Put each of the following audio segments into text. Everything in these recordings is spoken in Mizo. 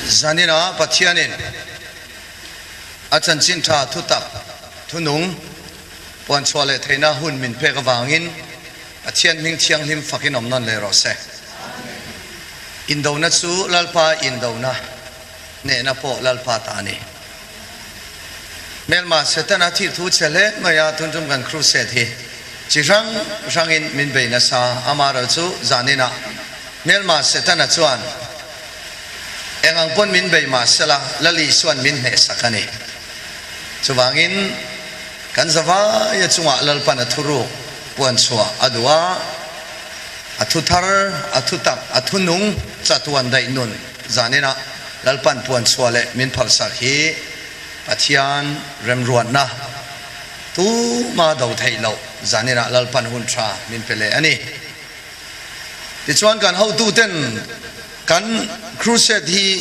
Zanina Pathianin a chanchin tha thutak thunung puanchhuah leh theihna hun min pek avangin Pathian hming thianghlim fakin awm nawn leh rawh se. Indona chu Lalpa indona hnehna pawh Lalpa ta a ni. Hmelma Setana thih thu chhe hle mai a, tun tum kan crusade hi chi hrang hrangin min bei nasa. Amaherawh chu zaninah hmelma Setana chuan eng ang pawn min bei mah sela Lal Isua'n min hnehsak a ni. Chuvangin kan zavaia chungah Lalpan a thuruk puan chhuah a duh a, a thu thar, a thu tak, a thu nung chatuan daih nun zaninah Lalpan puan chhuah leh min phalsak hi Pathian remruatna tuma do theih loh zaninah Lalpan hun tha min pe leh a ni. Tichuan kan hotuten kan crusade hi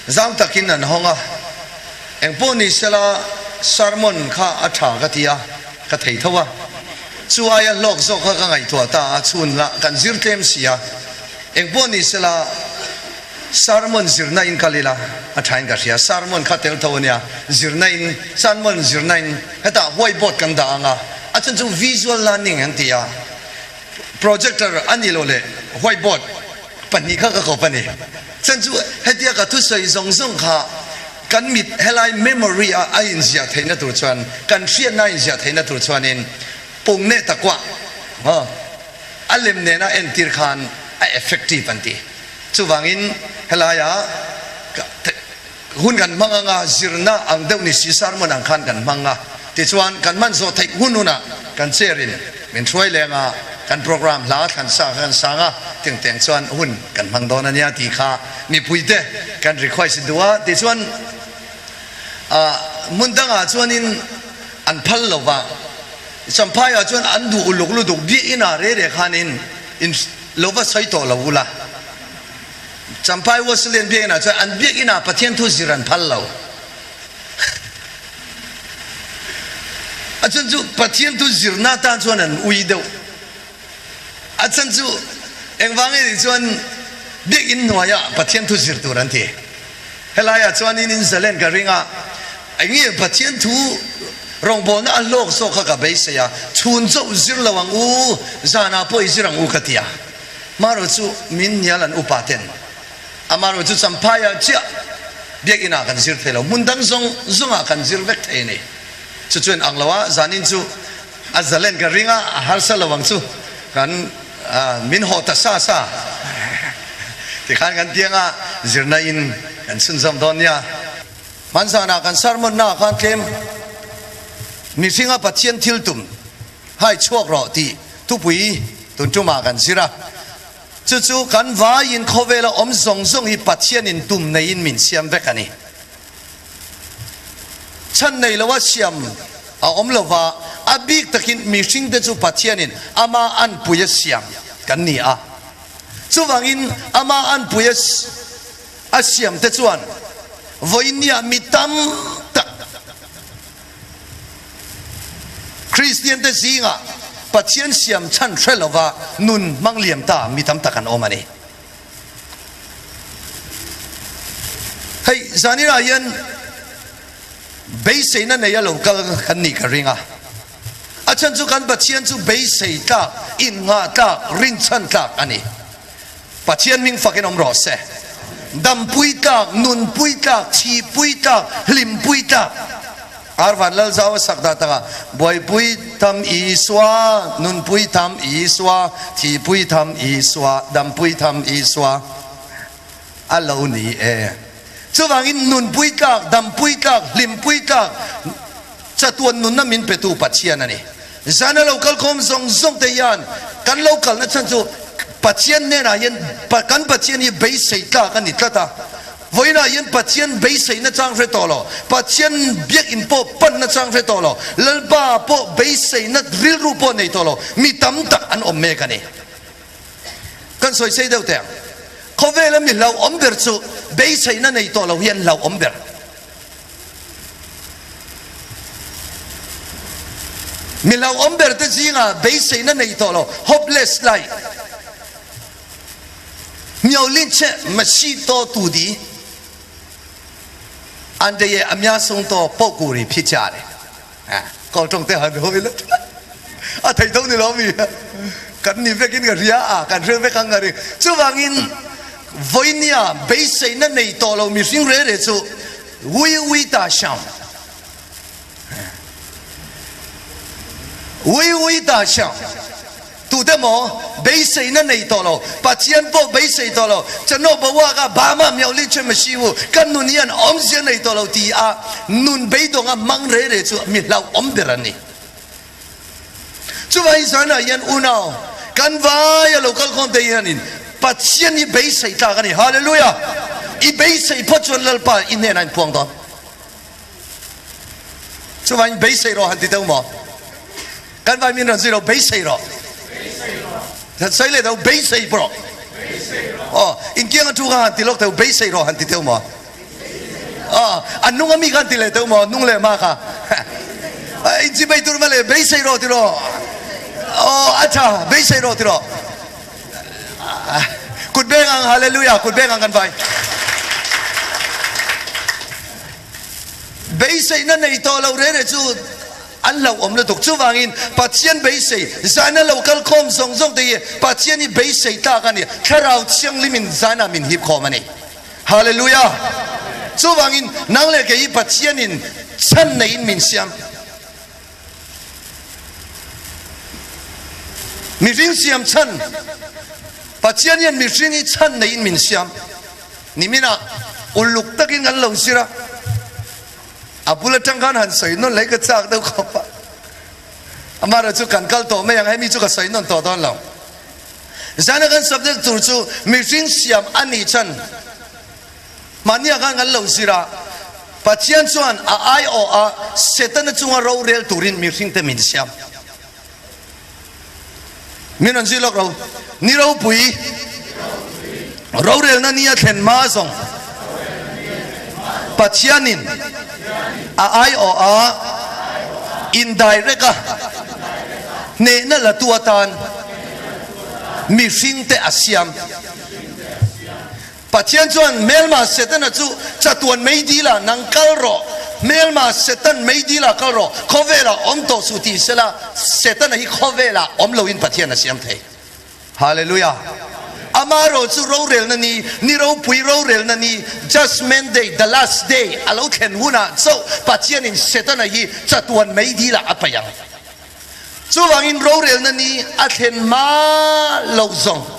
zau takin an hawng a, engpawh ni sela sermon kha a tha ka ti a, ka thei tho a, chu aia hlawk zawk kha ka ngaihtuah ta a, chhun lah kan zir tlem si a, engpawh ni sela Sermon zirna in kal ila a tha in ka hria, sermon kha tel tho ania, zirna in, sermon zirna in hetah whiteboard kan dah ang a, a chhan chu visual learning an ti a, projector a ni lo leh whiteboard pahnih kha ka kawp a ni, chhan chu hetia ka thusawi zawng zawng kha kan mit helai memory a a inziah theihna tur chuan, kan hriatna a inziah theihna tur chuanin pung neh takua a lem nena entir khan a effective an ti. Chuvangin helaia hun kan hmang anga zirna ang deuh ni si sermon ang khan kan hmang a, tichuan kan hman zawh theih hun hunah kan chair in min hruai leng a, kan program hla thlan sa kha kan sang a, tengteng chuan hun kan hmang dawn a nia tih kha mipuite kan request duh a, tichuan hmun dangah chuanin an phal lo va, Champhaiah chuan an duh uluk lutuk biakin ah re re khanin in. Lo va sawi tawh lo ula. Champhai Wesleyan biakinah chuan an biakinah Pathian thu zir an phal lo. A chhan chu Pathian thu zirna atan chuan an ui deuh. A chhan chu engvang nge nih chuan biakin hnuaiah Pathian thu zir tur an ti. Helaiah chuanin in zalen ka ring a, enge Pathian thu rawngbawlna a hlawk zawk kha ka beisei a, chhun chauh zir lo ang u, zanah pawh i zir ang u ka ti a. Hmarawh chu min hnial an upa ten amarawh chu Champhaiah chiah biakinah kan zir thei lo, hmun dang zawng zawngah kan zir vek thei a ni. Chu chuan ang lo a, zanin chu a zalen ka ring a, a harsa lo ang chu kan Min haw ta sa sa tikhan kan tianga zirna in kan chhunzawm dawn nia. Hmanzanah kan sermon na ah khan tlem mihringa Pathian thil tum hai chhuak rawh tih thupui tun tumah kan zir a. Chu chu kan vaiin khawvela awm zawng zawng hi Pathianin tum neiin min siam vek a ni. Chhan nei loa siam a awm lova, a bik takin mihringte chu Pathianin ama anpui a siam kan ni a. Chuvangin ama anpui a siamte chuan vawiinniah mi tam tak Kristiante zingah Pathian siam chhan hre lova nun hmang liam ta mi tam tak an awm a ni. Hei zaninah hian beiseina nei a lo kal kan nih ka ring a, a chhan chu kan Pathian chu beisei tlak, innghah tlak, rinchhan tlak a ni. Pathian hming fakin awm rawh se. Dampui tlak, nunpui tlak, thihpui tlak, hlimpui tlak. Ar van lal zau a sak dah takah, Buaipui tham Isua, nunpui tham Isua, thihpui tham Isua, dampui tham Isua a lo ni e. Chuvangin nunpui tlak, dampui tlak, hlimpui tlak, chatuan nunna min petu Pathian a ni. Zana lo kalkhawm zawng zawng te hian kan lo kalna chhan chu Pathian hnenah hian kan Pathian hi beisei tlak a ni tlat a. Vawiinah hian Pathian beiseina chang hre tawh lo, Pathian biakinn pawh panna chang hre tawh lo, Lalpa pawh beiseina rilru pawh nei tawh lo mi tam tak an awm mek a ni. Kan sawi sei deuh teh ang. Khawvela mi hlauhawm ber chu beiseina nei tawh lo hi an hlauhawm ber. Mi hlauhawm ber te zingah beiseina nei tawh lo, hopeless life. Myo lin che ma si to tu di. အန္တရာယ်အများဆုံးသောပုဂ္ဂိုလ်တွေဖြစ်ကြတယ်။ကောင်းတုံတဲ့ဟန်ဟိုလေအထိုင်တုံးနေလို့မီကန်နိဖက်กินကရိယာကန်ရဖက်ကန်ကရီချူဝငင်းဝိနည်းဘေးစိန်နေတော်လို့မရှင်ရဲတဲ့ဆိုဝီဝီတာရှောင်းဝီဝီတာရှောင်းတူတဲ့မောဘေးစိန်နေတော်လို့ပချင်ဖို့ဘေးစိန်တော်လို့ကျွန်တော်ဘဝကဘာမှမြောက်လိချက်မရှိဘူးကန်နုန်ယန်အုံးစနေတော်လို့တီအာနွန်ဘေးတော့ငါမန်းရဲတဲ့ဆိုမြလောက်အုံးဒရနီ Chuvai zana yan unau kan vai a local khom te hianin Pathian i beisei tlak a ni. Hallelujah! I beisei phawt chuan Lalpa i hnenah in phuang dawn. Chuvai in beisei rawh han ti deuh maw? Kan vai min rawn zui lo beisei rawh. Sawi leh deuh beisei rawh. Aw, in kiang a thu kha han ti lawk deuh beisei rawh han ti deuh maw? Aw, a nung a mi kha han ti leh deuh maw? Nung leh ma kha. In chi bei tur ma le beisei rawh ti rawh. Aw, a tha beisei rawh ti rawh. Kut beng ang hallelujah kut beng ang kan vai. Beiseina nei tawh lo re re chu an hlauhawm lutuk. Chuvangin Pathian beisei zaina lo kal khawm zawng zawng te hi Pathian hi beisei tlak a ni. Thlarau Thianghlimin zaina min hip khawm a ni. Hallelujah! Chuvangin nang leh kei hi Pathianin chhan neiin min siam. Mihring siam chhan Pathian hian mihring hi chhan neiin min siam. Niminah uluk takin kan lo zir a, a bul atang khan han sawi nawn leh ka chak deuh khawp a. Amaherawhchu chu kan kal tawh mai ang, hemi chu ka sawi nawn tawh dawn lo. Zana kan subject tur chu mihring siam a nih chhan mahnia khan kan lo zir a, Pathian chuan a aiawh a Setana chunga rorel turin mihringte min siam. Min rawn zui lawk lo. Ni ropui rorelna ni a thlen hma zawng Pathianin a aiawh a indirect a hnehna latu atan mihringte a siam. Pathian chuan hmelma Setana chu chatuan mei dila nang kal rawh, hmelma Setan mei dila kal rawh, khawvelah awm tawh suh tih sela, Setana hi khawvelah awm loin Pathian a siam thei. Hallelujah! Ama ro chu rorelna ni, ni ropui rorelna ni, Judgment Day, the last day, a lo thlen hunah chauh Pathianin Setana hi chatuan mei dila a paih ang. Chuvangin rorelna ni a thlen hma lo zawng.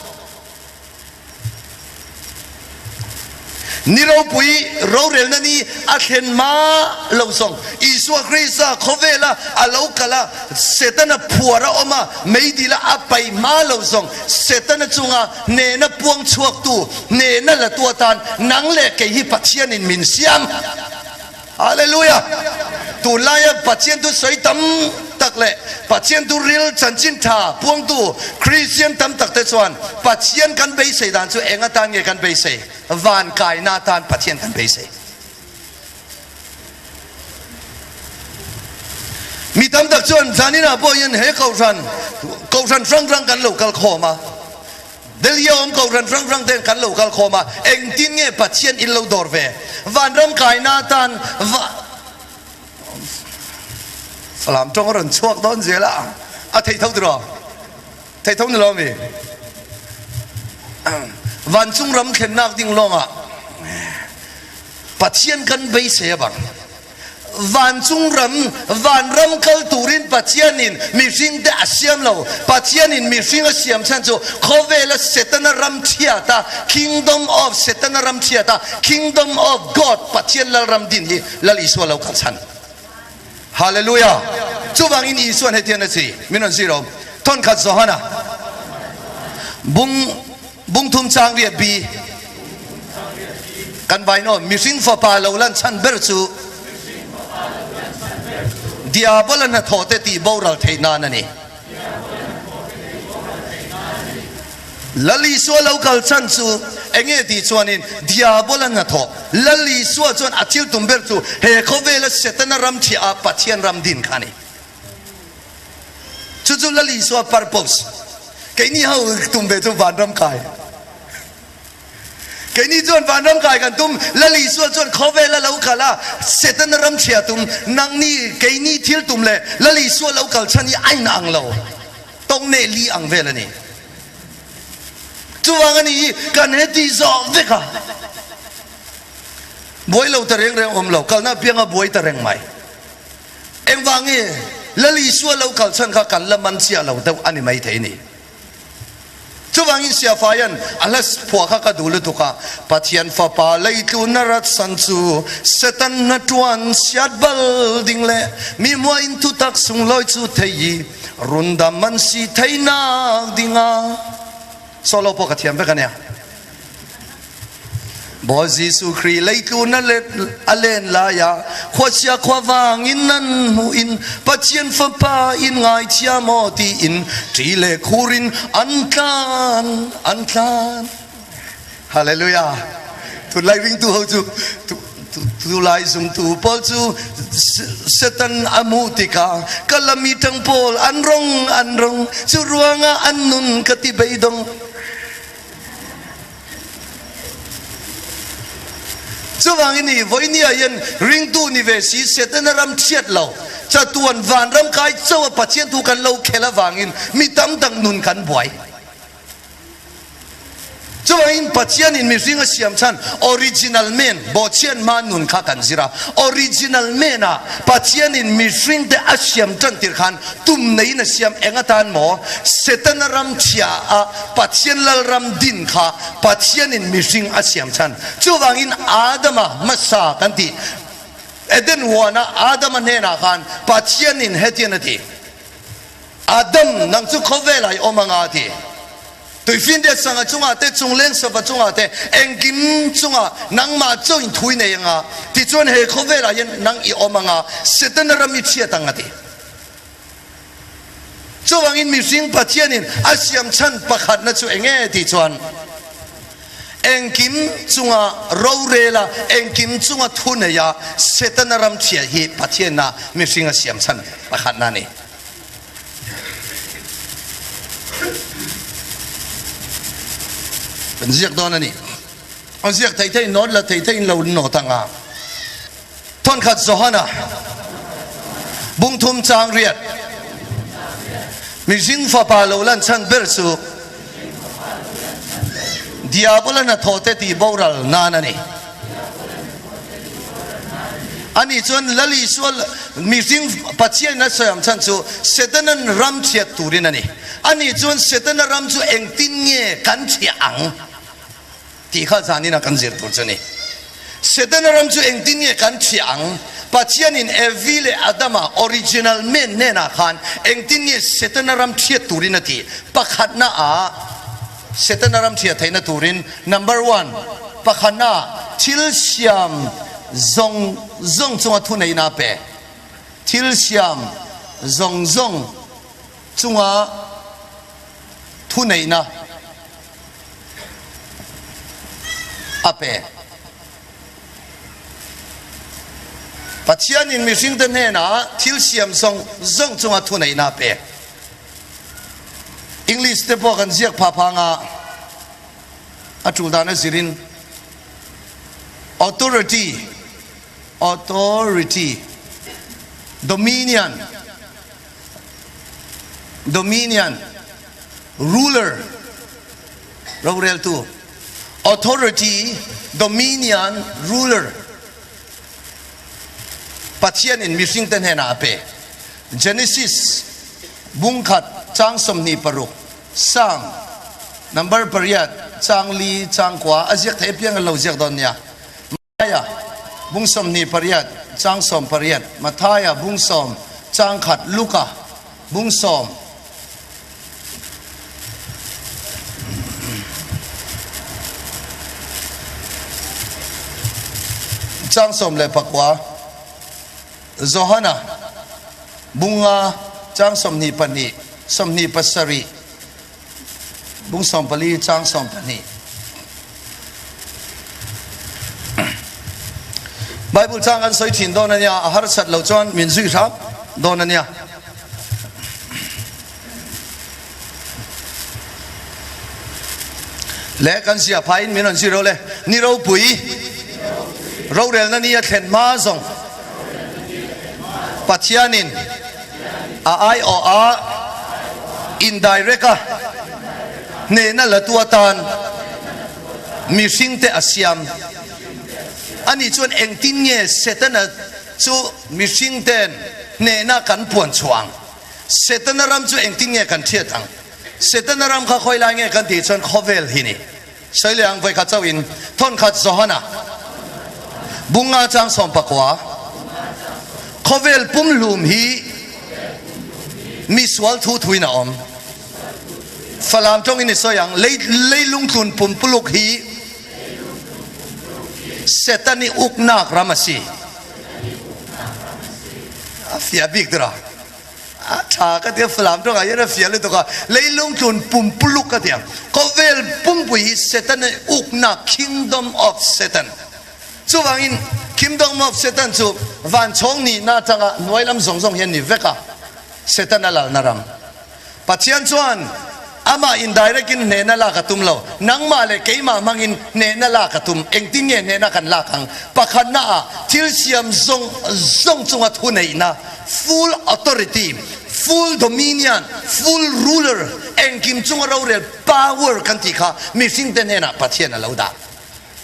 Ni ropui rorelna ni a thlen hma lo zawng Isua Krista khawvela a lo kal a, Setana phuar a awm a, meidila a pai hma lo zawng Setana chunga hnehna puang chhuaktu, hnehna latu atan nang leh kei hi Pathianin min siam. Hallelujah! Tunlaia Pathian thu sawi tam tak leh Pathian thu ril chanchin tha puangtu Kristian tam tak te chuan Pathian kan beisei dan chu eng atan nge kan beisei? Van kaina atan Pathian kan beisei. Mi tam tak chuan zaninah pawh hian he kohhran, kohhran hrang hrang kan lo kal khawm a. Delhi a awm kohhran hrang hrang ten kan lo kal khawm a, engtin nge Pathian in lo dawr ve? Vanram kaina atan va Falam tawng a rawn chhuak dawn zel a, a thei tho tiraw? Thei tho ni lo mi? Vancung ram thlennak ding lawngah Pathian kan beisei a bang. Vancung ram, vanram kal turin Pathianin mihringte a siam lo. Pathianin mihring a siam chhan chu khawvela Setana ram chhiata, Kingdom of Setana ram chhiata, Kingdom of God, Pathian Lalram din hi Lal Isua lo kal chhan. Hallelujah! Chuvangin Isuan hetian a chi, min rawn zir awm. Thawnkhat Johana bung Bungthum chang riat bi kan vai nawn. Mihring fapa lo lan chhan ber chu Diabola hnathawh te tih boral theih nan a ni. Lal Isua lo kal chhan chu enge tih chuanin Diabola hnathawh. Lal Isua chuan a thil tum ber chu he khawvela Setana ram thiah a Pathian ram din kha a ni. Chu chu Lal Isua purpose. Keini ho tum ve chu vanram kai. Keini chuan vanram kai kan tum, Lal Isua chuan khawvel a lo kal a, Setana ram chhia tum, nangni keini thil tum leh Lal Isua lo kal chhan hi a inang lo, tawng neh li ang vel a ni. Chuvang a ni hi kan heti zawh vek a, buai lo ta reng reng awm lo, kalna apianga buai ta reng mai. Engvang nge Lal Isua lo kal chhan kha kan la man chiah lo deuh a ni maithei ni. Chuvangin Siafaia'n a hla phuah kha ka duh lutuk a, Pathian Fapa leitluna ratsan chu Satan hna tuan siat bal ding leh mi hmuain thutak sunglawi chu thei i rundam an si theinak dingah solo pawh ka thiam vek a nia. Bawi Jesuh Khrih leitlun a let a len lai ah khuachia khuavang in nan hmuh in Pathian Fapa in ngaithiam aw tiin ṭi le khur in an tlan an tlan. Hallelujah. Tunlai ringtu ho cu tulai zumtu pawl cu Satan a hmuh tikah kalami ṭang pawl an rong an rong cu ruangah an nun ka ti beidong. Chuvangin hi voini ah hian ringtu ni ve si Setana ram thiat lo chatuan vanram kai cho a Pathian thu kan lo khel avangin mi tam tak nun kan buai. Chuvangin Pathian in mihring a siam chhan original man bawhchhiat hma nun kha kan zir a. Original man ah Pathian in mihring te a siam tan tir khan tum neiin a siam eng atan maw Setana ram chhia a Pathian lalram din kha Pathianin mihring a siam chhan. Chuvangin Adama hmasa kan tih Eden huana Adama hnenah khan Pathianin hetian a ti, Adam, nang chu khawvelah i awm anga a ti. Tuifinriat sangha chungah te, chungleng sava chungah te, engkim chungah nangmah chauhin thui nei anga, tichuan he khawvelah hian nang i awm anga, Setana ram i chhiat ang a ti. Chuvangin mihring Pathianin a siam chhan pakhatna chu eng nge tih chuan engkim chunga rorela, engkim chunga thu neia Setana ram chhia hi Pathianna mihring a siam chhan pakhatna a ni. Kan ziak dawn a ni. A ziak thei theiin nawt la thei theiin lo nawt anga. Thawnkhat Johana bungthum chang riat mihring fapa lo lan chhan ber chu Diabola hnathawh te tih boral nan a ni. Ani chuan Lal Isua mihring Pathianin a sawi ang chhan chu Setanan ram chhiat turin a ni. Ani chuan Setana ram chu engtin nge kan chhiah ang? Tih kha zanin a kan zir tur chu a ni. Setana ram chu engtin nge kan thiah ang? Pathianin Evi leh Adama, original man, hnenah khan engtin nge Setana ram thiat turin a tih? Pakhatna ah Setana ram thiah theihna turin number one, pakhatna ah thil siam zawng zawng chunga thuneihna a pe. Thil siam zawng zawng chunga thuneihna. A pe. Pathianin mihringte hnenah thil siam zawng zawng chunga thuneihna a pe. English te pawh kan ziak phah phang a, a tul dan a zirin authority, authority, dominion, dominion, ruler, roreltu, authority, dominion, ruler, Pathian in mihring te hnenah a pe. Genesis bungkhat chang 26, Psalm number pariat chang li chang kua a ziak thei apiang an lo ziak dawn nia. Mathaia bung 28 chang 18, Mathaia bung sawm chang khat, Luka bung sawm chang 19, Johana bung nga chang 22, 27, Bung 14 caang 12. Bible caang kan soi thin dawn ania, a harsat lo chuan min zui hram dawn ania. Le kan zia phain min rawn zui ro le. Ni ropui rorelna ni a thlen hma zawng Pathianin a aiawh a indirect a hnehna latu atan mihringte a siam a nih chuan engtin nge Setana chu mihringten hnehna kan puan chhuah ang? Setana ram chu engtin nge kan hriat ang? Setana ram kha khawi lai nge kan tih chuan khawvel hi ni. Sawi leh ang vawikhat chauhin thawnkhat Johana bunga chang 19 khawvel pumhlum hi mi sual thu thuin a awm. Falam tawngin i sawi ang lei leilung tlun pumpuluk hi Setani uknak ram a si. A fiah bik tura. A tha ka tia Falam tawngah hian a fiah lutuk a, leilung tlun pumpuluk ka tia. Khawvel pumpui hi Setana ukna Kingdom of Satan. Chuvangin Kingdom of Satan chu van chhawng nihna atanga hnuai lam zawng zawng hian ni vek a, Setana lalna ram. Pathian chuan amah in direct in hnehna lak a tum lo, nangmah leh keimah hmangin hnehna lak a tum. Engtin nge hnehna kan lak ang? Pakhatna ah thil siam zawng zawng chunga thuneihna, full authority, full dominion, full ruler, engkim chunga rorel power kan tih kha mihringte hnenah Pathian a lo dah.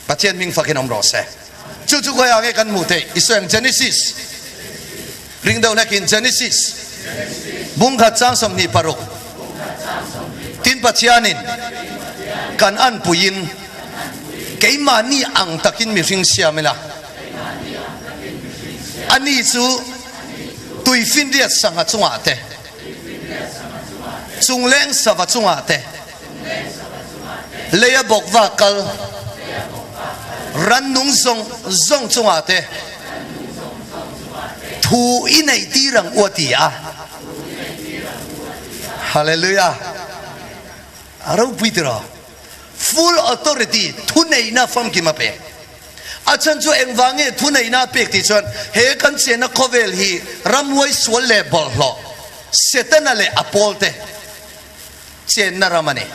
Pathian hming fakin awm rawh se. Chu chu khawiah nge kan hmuh theih? I sawi ang Genesis. Ring deuh hlekin Genesis bungkhat chang 26. Tin Pathianin kan anpuiin keimahni ang takin mihring siam ila. Ani chu tuifinriat sangha chungah te, chungleng sava chungah te, Leia bawk va kal rannung zawng zawng chungah te thu i neih tir ang u a ti a. Hallelujah! A ropui tiraw? Full authority, thuneihna famkim a pek. A chhan chu engvang nge thuneihna a pek tih chuan he kan chenna khawvel hi ramhuai sual leh bawlhhlawh, Setana leh a pawlte, chenna ram a ni.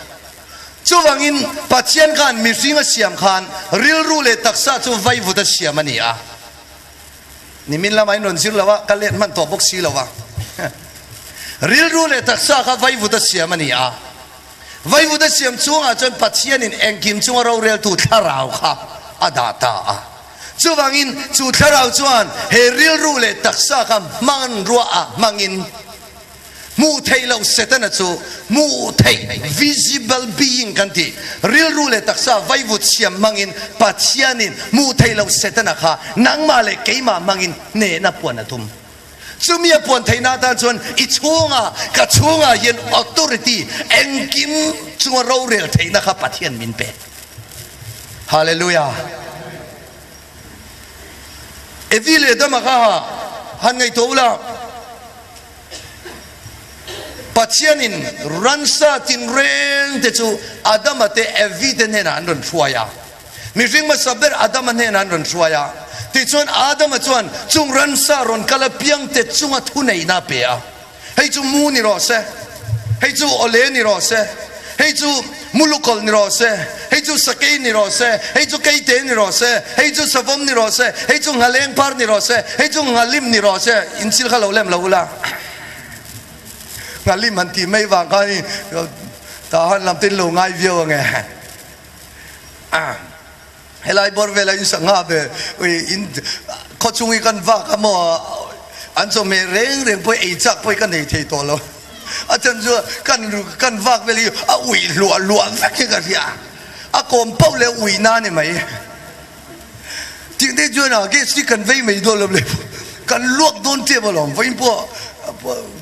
Chuvangin Pathian khan mihring a siam khan rilru leh taksa chu vaivut a siam a ni a. Nimin lamah in rawn zir lo a, ka let hman tawh bawk si lo a. Rilru leh taksa kha vaivut a siam a ni a. Vaivut a siam chungah chuan Pathianin engkim chunga roreltu thlarau kha a dah ta a. Chuvangin chu thlarau chuan he rilru leh taksa kha hmanrua ah hmangin, Hmuh theih loh Setana chu hmuh theih, visible being, kan ti. Rilru leh taksa vaivut siam hmangin Pathianin hmuh theih loh Setana kha nangmah leh keimah hmangin hnehna puan a tum. Chumi a puan theihna atan chuan i chhungah, ka chhungah hian authority, engkim chunga rorel theihna kha Pathian min pe. Hallelujah! Evi leh Adama kha han ngaihtuah ula. Pathianin ransa tinreng te chu Adama te Evi te hnenah an rawn hruai a. Mihring hmasa ber Adama hnenah an rawn hruai a. Tichuan Adama chuan chung ransa rawn kal apiang te chunga thuneihna a pe a. Hei chu mu ni rawh se, hei chu awle ni rawh se, hei chu mulukawlh ni rawh se, hei chu sakei ni rawh se, hei chu keite ni rawh se, hei chu savawm ni rawh se, hei chu nghaleng par ni rawh se, hei chu nghalim ni rawh se, in chil kha lo lem lo ula. Nghalim han tih mai vang khan i tah han lam te in lo ngai viau ange. Helai bawr vela in sangha ve in khawchhung hi kan vak a maw an chawhmeh reng reng pawh ei chak pawh hi ka nei thei tawh lo a chhan chu kan kan vak vel hi a uih hluah hluah vek hi ka hria a kawm pauh leh uih na ni mai tih te chuan a gas hi kan vei mai dawn lo le kan luak dawn tep alawm vawiin pawh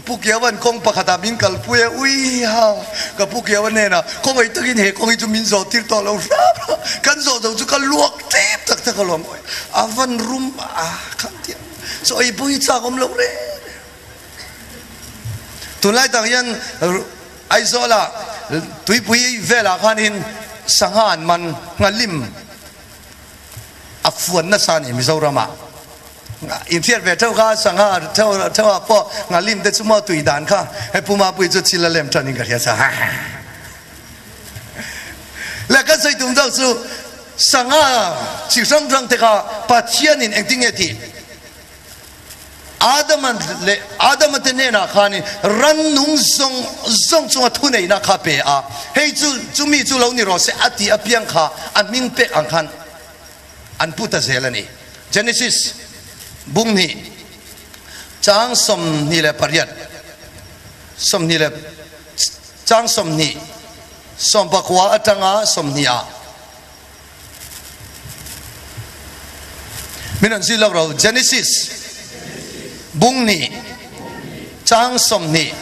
Pu Kiawan kawng pakhatah min kalpui a, ui ha, ka Pu Kiawan hnenah khawngaih takin he kawng hi chu min zawh tir tawh lo hram a, kan zawh zo chu ka luak tep tak tak alawm, a van rum a khan tia, chaw ei pawh hi chak awm lo reng reng. Tunlai tak hian Aizawlah tuipui velah khanin sangha an man nghalim. A fuan nasa a ni Mizoramah. Inhriat ve theuh kha sangha theuh theuhah pawh nghalim te chu maw tui dan kha hei Pu Mapui chu chil a lem tan in ka hria sa. Le kan sawi tum deuh chu Sangha chi hrang hrang te kha Pathianin engtin nge tih? Adama leh Adama te hnenah khanin rannung zawng zawng chunga thuneihna kha pe a, hei chu chumi chu lo ni rawh se a tih apiang kha a hming pek ang khan an pu ta zel a ni. Genesis bung hnih chang 28 20 leh chang 20 19 atanga 20 ah Min rawn zui lawk ro Genesis bung hnih chang 20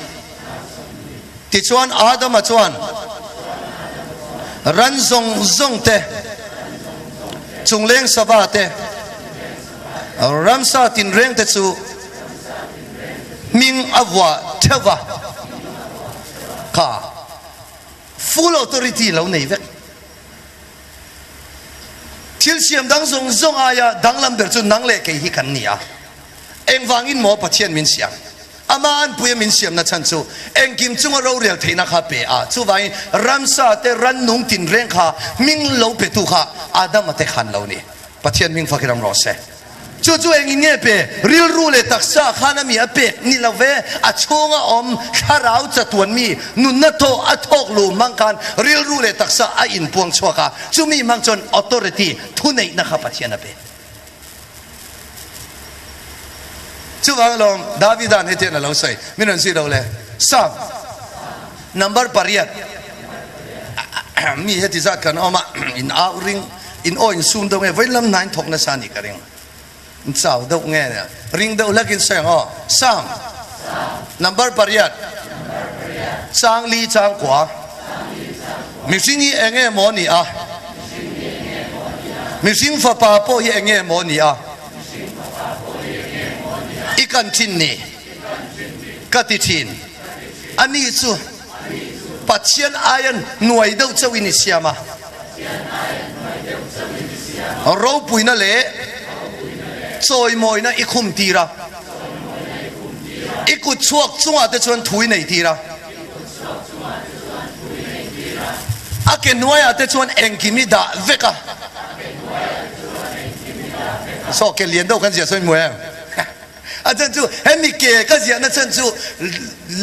Tichuan Adama chuan ran zawng zawng te, chungleng sava te, ramsa tinreng te chu hming a vuah theuh va, kha full authority lo nei vek. Thil siam dang zawng zawng aia danglam ber chu nang leh kei hi kan ni a. Engvangin maw Pathian min siam? Ama anpuia min siamna chhan chu engkim chunga rorel theihna kha pe a. Chuvangin ramsa te rannung tinreng kha hming lo petu kha Adama te khan lo ni. Pathian hming fak i ram rawh se. Chu chu engin nge pe? Rilru leh taksa khan a mi a pek ni lo ve, a chhunga awm thlarau chatuan mi nunna thaw a thawk lu hmang khan rilru leh taksa a inpuang chhuak a, chumi hmang chuan authority, thuneihna kha Pathian a pe. Chuvang alawm Davida'n hetiang a lo sawi, min rawn zui lo le. Psalm number pariat mi heti zat kan awm a, in au ring In aw in sum deuh nge vawi lam hna in thawk nasa nih ka ring. In chau deuh nge nia. Ring deuh hlek in sawi ang aw. Sam. Number pariat. Chang li chang kua. Mihring hi eng nge maw ni a? Mihring fapa pawh hi eng nge maw ni a? I kan thin ni. Ka ti thin. Ani chu Pathian aia hnuai deuh chauh in i siam a. Ropuina leh chawimawina i khum tir a. I kut chhuak chungah te chuan thu i nei tir a. A ke hnuaiah te chuan engkim i dah vek a. Saw ke lian deuh kan ziah sawi hmu em? A chhan chu hemi ke ka ziahna chhan chu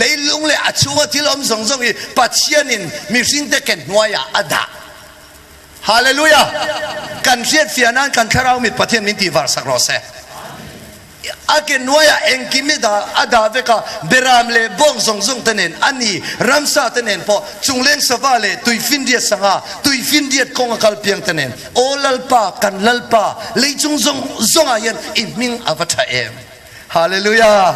leilung leh a chhunga thil awm zawng zawng hi Pathianin mihringte ke hnuaiah a dah. Hallelujah! Kan hriatfiah nan kan thlarau mit Pathian min tihvar sak rawh se. A ke hnuaiah engkim i dah a dah vek a, beram leh bawng zawng zawng te nen a ni, ramsa te nen pawh, chungleng sava leh tuifinriat sangha, tuifinriat kawng a kal piang te nen. Aw Lalpa, kan Lalpa, lei chung zawng zawngah hian i hming a va tha em! Hallelujah!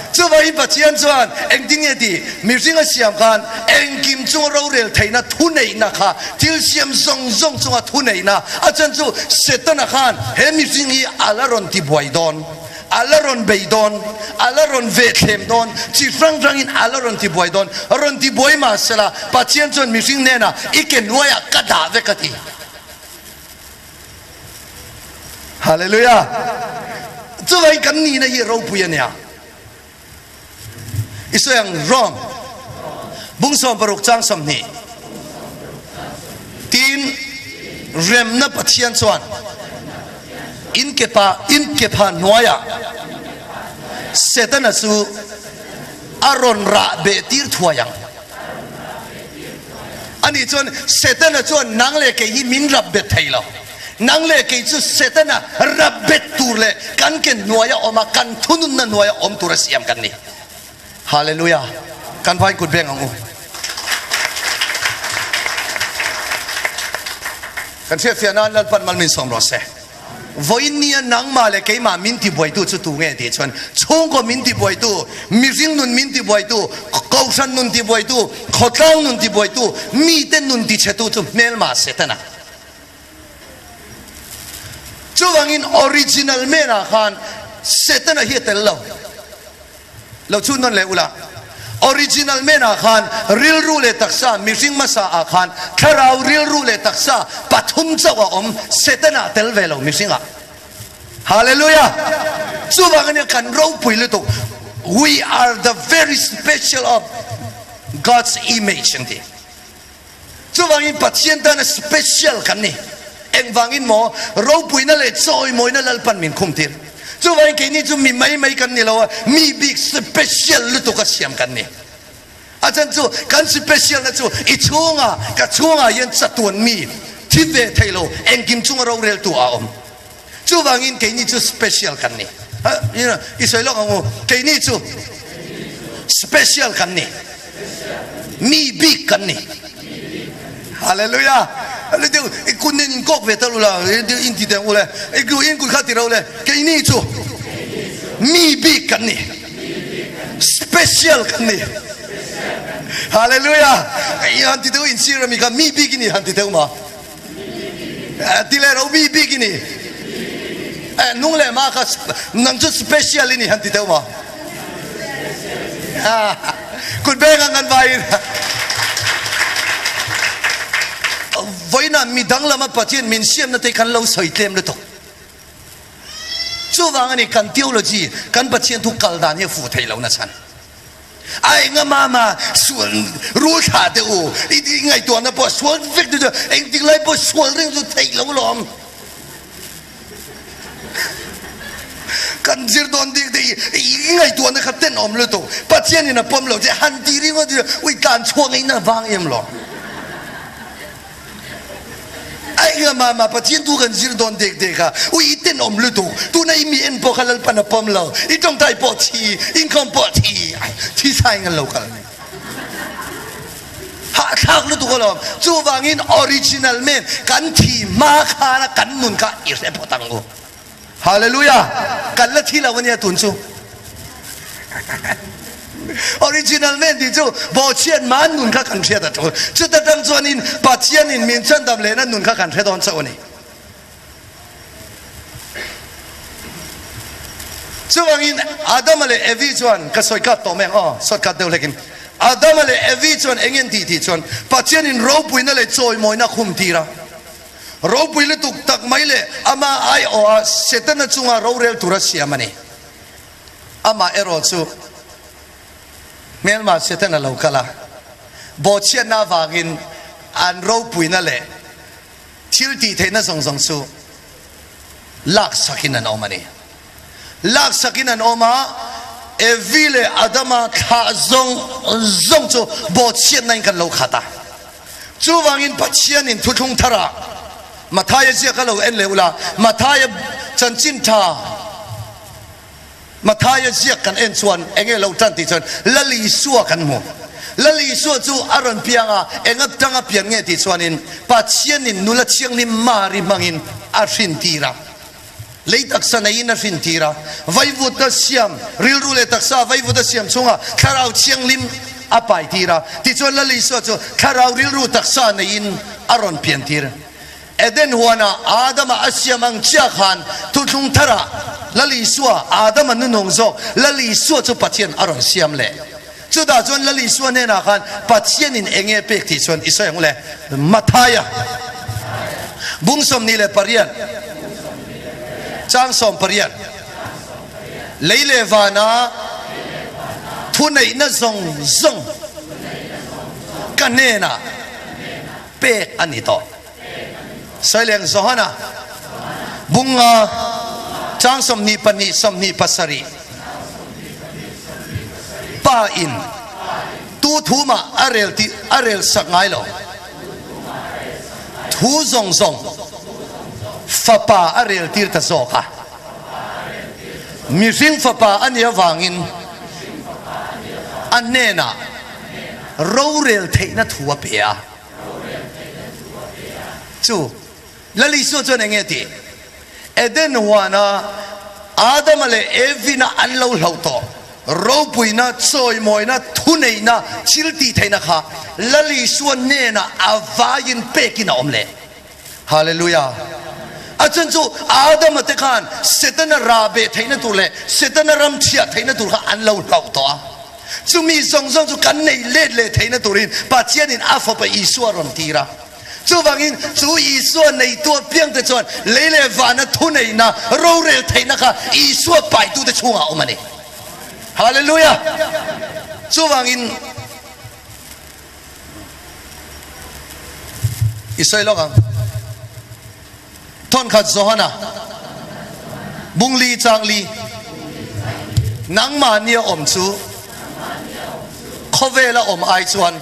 Chuvangin Pathian chuan engtin nge tih? Mihring a siam khan engkim chunga rorel theihna thuneihna kha, thil siam zawng zawng chunga thuneihna, a chhan chu Setana khan he mihring hi a la rawn tibuai dawn, a la rawn bei dawn, a la rawn vehthlem dawn, chi hrang hrangin a la rawn tibuai dawn. Rawn tibuai mahsela, Pathian chuan mihring hnenah, I ke hnuaiah ka dah vek a ti. Hallelujah! Chuvangin kan nihna hi ropui a nia. I sawi ang Rom bung 60 chang 20 tin remna Pathian chuan in kepa in kepha hnuaiah Setana chu a rawn rah beh tir thuai ang. Ani chuan Setana chuan nang leh kei hi min rap bet thei lo. Nang leh kei chu Setana rap bet tur leh kan ke hnuaia awm a, kan thununna hnuaia awm tura siam kan ni. Hallelujah! Kan vain kut beng ang u. Kan hriatfiah nan Lalpan mal min sawm rawh se. Vawiin nia nangmah leh keimah min tibuaitu chu tu nge tih chuan chhungkaw min tibuaitu, mihring nun min tibuaitu, kohhran nun tibuaitu, khawtlang nun tibuaitu, mite nun tichhetu chu hmelma Setana. Chuvangin original man ah khan Setana hi a tel lo. Lo chhun nawn leh ula. Original man ah khan rilru leh taksa mihring hmasa ah khan thlarau rilru leh taksa pathum chauh a awm Setana tel ve lo mihring ah. Hallelujah! Chuvang ania kan ropui lutuk. We are the very special of God's image an ti. Chuvangin Pathian tana special kan ni. Engvangin maw ropuina leh chawimawina Lalpan min khum tir. Chuvangin keini chu mi mai mai kan ni lo a, mi bik special lutuk a siam kan ni. A chan chu kan special na chu i chhunga ka chhungah hian chatuan mi thi ve thei lo engkim chunga roreltu a awm. Chuvangin keini chu special kan ni. I sawi lawk ang u, keini chu special kan ni. Mi bik kan ni. Hallelujah. I kun nen in kawk ve tal ula, in ti teng ule. I in kun kha ti ro le. Keini chu mi bik kan ni. Special kan ni. Hallelujah. I han ti teu in sir ami kha mi bik ini han ti teu ma. Ti le ro mi bik ini. Nung le ma kha nang chu special ini han ti teu ma. Kut beng ang kan vai in. Voina mi dang lama Pathian min siamna te kan lo sawi tlem lutuk. Chuvang ani kan theology kan Pathian thu kal dan hi a fuh thei lo na chhan. A enga mama sual rul thla te u i ngaihtuahna pawh sual vek te chu engtik lai pawh sual reng chu theih lo lawm. Kan zir dawn dik te i ngaihtuahna kha tenawm lutuk. Pathian in a pawm lo che han ti ringawt hi ui tlan chhuak ngaihna vang em lo. A enga mama Pathian tu kan zir dawn dek dek a, ui i tenawm lutuk, tuna i mi en pawh kha Lalpan a pawm lo, i tawngtai pawh thi, inkhawm pawh thi, thi sa in kan lo kal. Hahthlak lutuk alawm, chuvangin original men kan thi hma khana kan nun kha i hre phawt ang u. Hallelujah! Kan la thi lo ania tun chu. Original men tih chu Bawhchhiat man nun kha kan hriat a tul. Chuta tang chuanin Pathianin min chhandam lehna nun kha kan hre dawn chauh a ni. Chuvangin Adama leh Evi chuan ka sawi kat tawh mai ang aw, sawt kat deuh hlekin. Adama leh Evi chuan eng en tih tih chuan Pathianin ropuina leh chawimawina khum tir a. Ropui lutuk tak mai leh ama aiawha Setana chunga rorel tura siam a ni. Amah erawh chu hmelma Setana lo kal a, bawhchhiatna avangin an ropuina leh thil tihtheihna zawng zawng chu laksakin an awm a ni. Laksakin an awm a, Evi leh Adama thlah zawng zawng chu bawhchhiatna in kan lo khat a. Chuvangin Pathianin thuthlung tharah Mathaia ziak a lo en leh ula, Mathaia chanchin tha Mathaia ziak kan en chuan enge lo tan tih chuan Lal Isua kan hmu. Lal Isua chu a rawn piang a, eng atanga pian nge tih chuanin Pathianin nula thianghlim Mari hmangin a hrintir a. Lei taksa neiin a hrintir a, vaivut a siam, rilru leh taksa vaivut a siam chhunga Thlarau Thianghlim a paitir a. Tichuan Lal Isua chu Thlarau rilru taksa neiin a rawn piantir. Eden huana Adama a siam ang chiah khan thuthlung tharah Lal Isua, Adama nunung zawk Lal Isua chu Pathian a rawn siam leh. Chutah chuan Lal Isua hnenah khan Pathianin eng nge pek tih chuan i sawi ang u le. Mathaia bung 28 chang 18 Lei leh vana thuneihna zawng zawng ka hnenah pek a ni tawh. Saileng Johana bunga chang 22 27 Pa in tu thu mah a rel tih a rel sak ngai lo. Thu zawng zawng Fapa a rel tir ta zawk a. Mihring Fapa a nih avangin a hnenah rorel theihna thu a pe a. Chu Lal Isua chuan eng nge tih? Eden huana Adama leh Evina an lo hlauh tawh ropuina, chawimawina, thuneihna, thil tih theihna kha Lal Isua hnenah a vaiin pekin a awm leh. Hallelujah! A chhan chu Adama te khan Setana rah beh theihna tur leh Setana ram chhiah theihna tur kha an lo hlauh tawh a. Chumi zawng zawng chu kan nei let leh theihna turin Pathianin a Fapa Isua a rawn tir a. Chuvangin chu Isua neitu apiangte chuan lei leh vana thuneihna, rorel theihna kha Isua paitute chhungah a awm a ni. Hallelujah! Chuvangin i sawi lawk ang. Thawnkhat Johana bungli changli nangmahnia awm chu khawvela awm ai chuan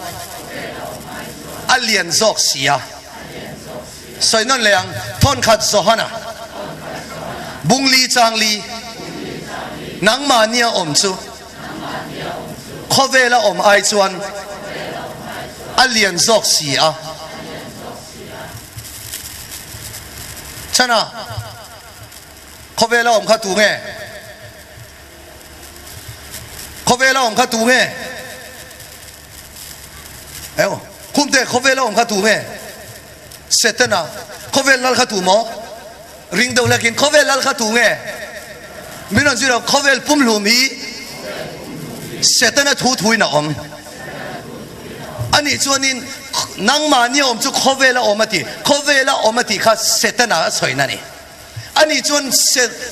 a lian zawk si a. Sawi nawn leh ang, Thawnkhat Johana bungli changli nangmahnia awm chu khawvela awm ai chuan a lian zawk si a. Chana, Khawvela awm kha tu nge? Khawvela awm kha tu nge? Eo, Khumte, khawvela awm kha tu nge? Setana, khawvel lal kha tu maw? Ring deuh lekin, khawvel lal kha tu nge? Min rawn zir lo, khawvel pumhlum hi Setana thu thuin a awm. A nih chuanin nangmahni awm chu khawvela awm a ti. Khawvela awm a tih kha Setana a sawi na a ni. A nih chuan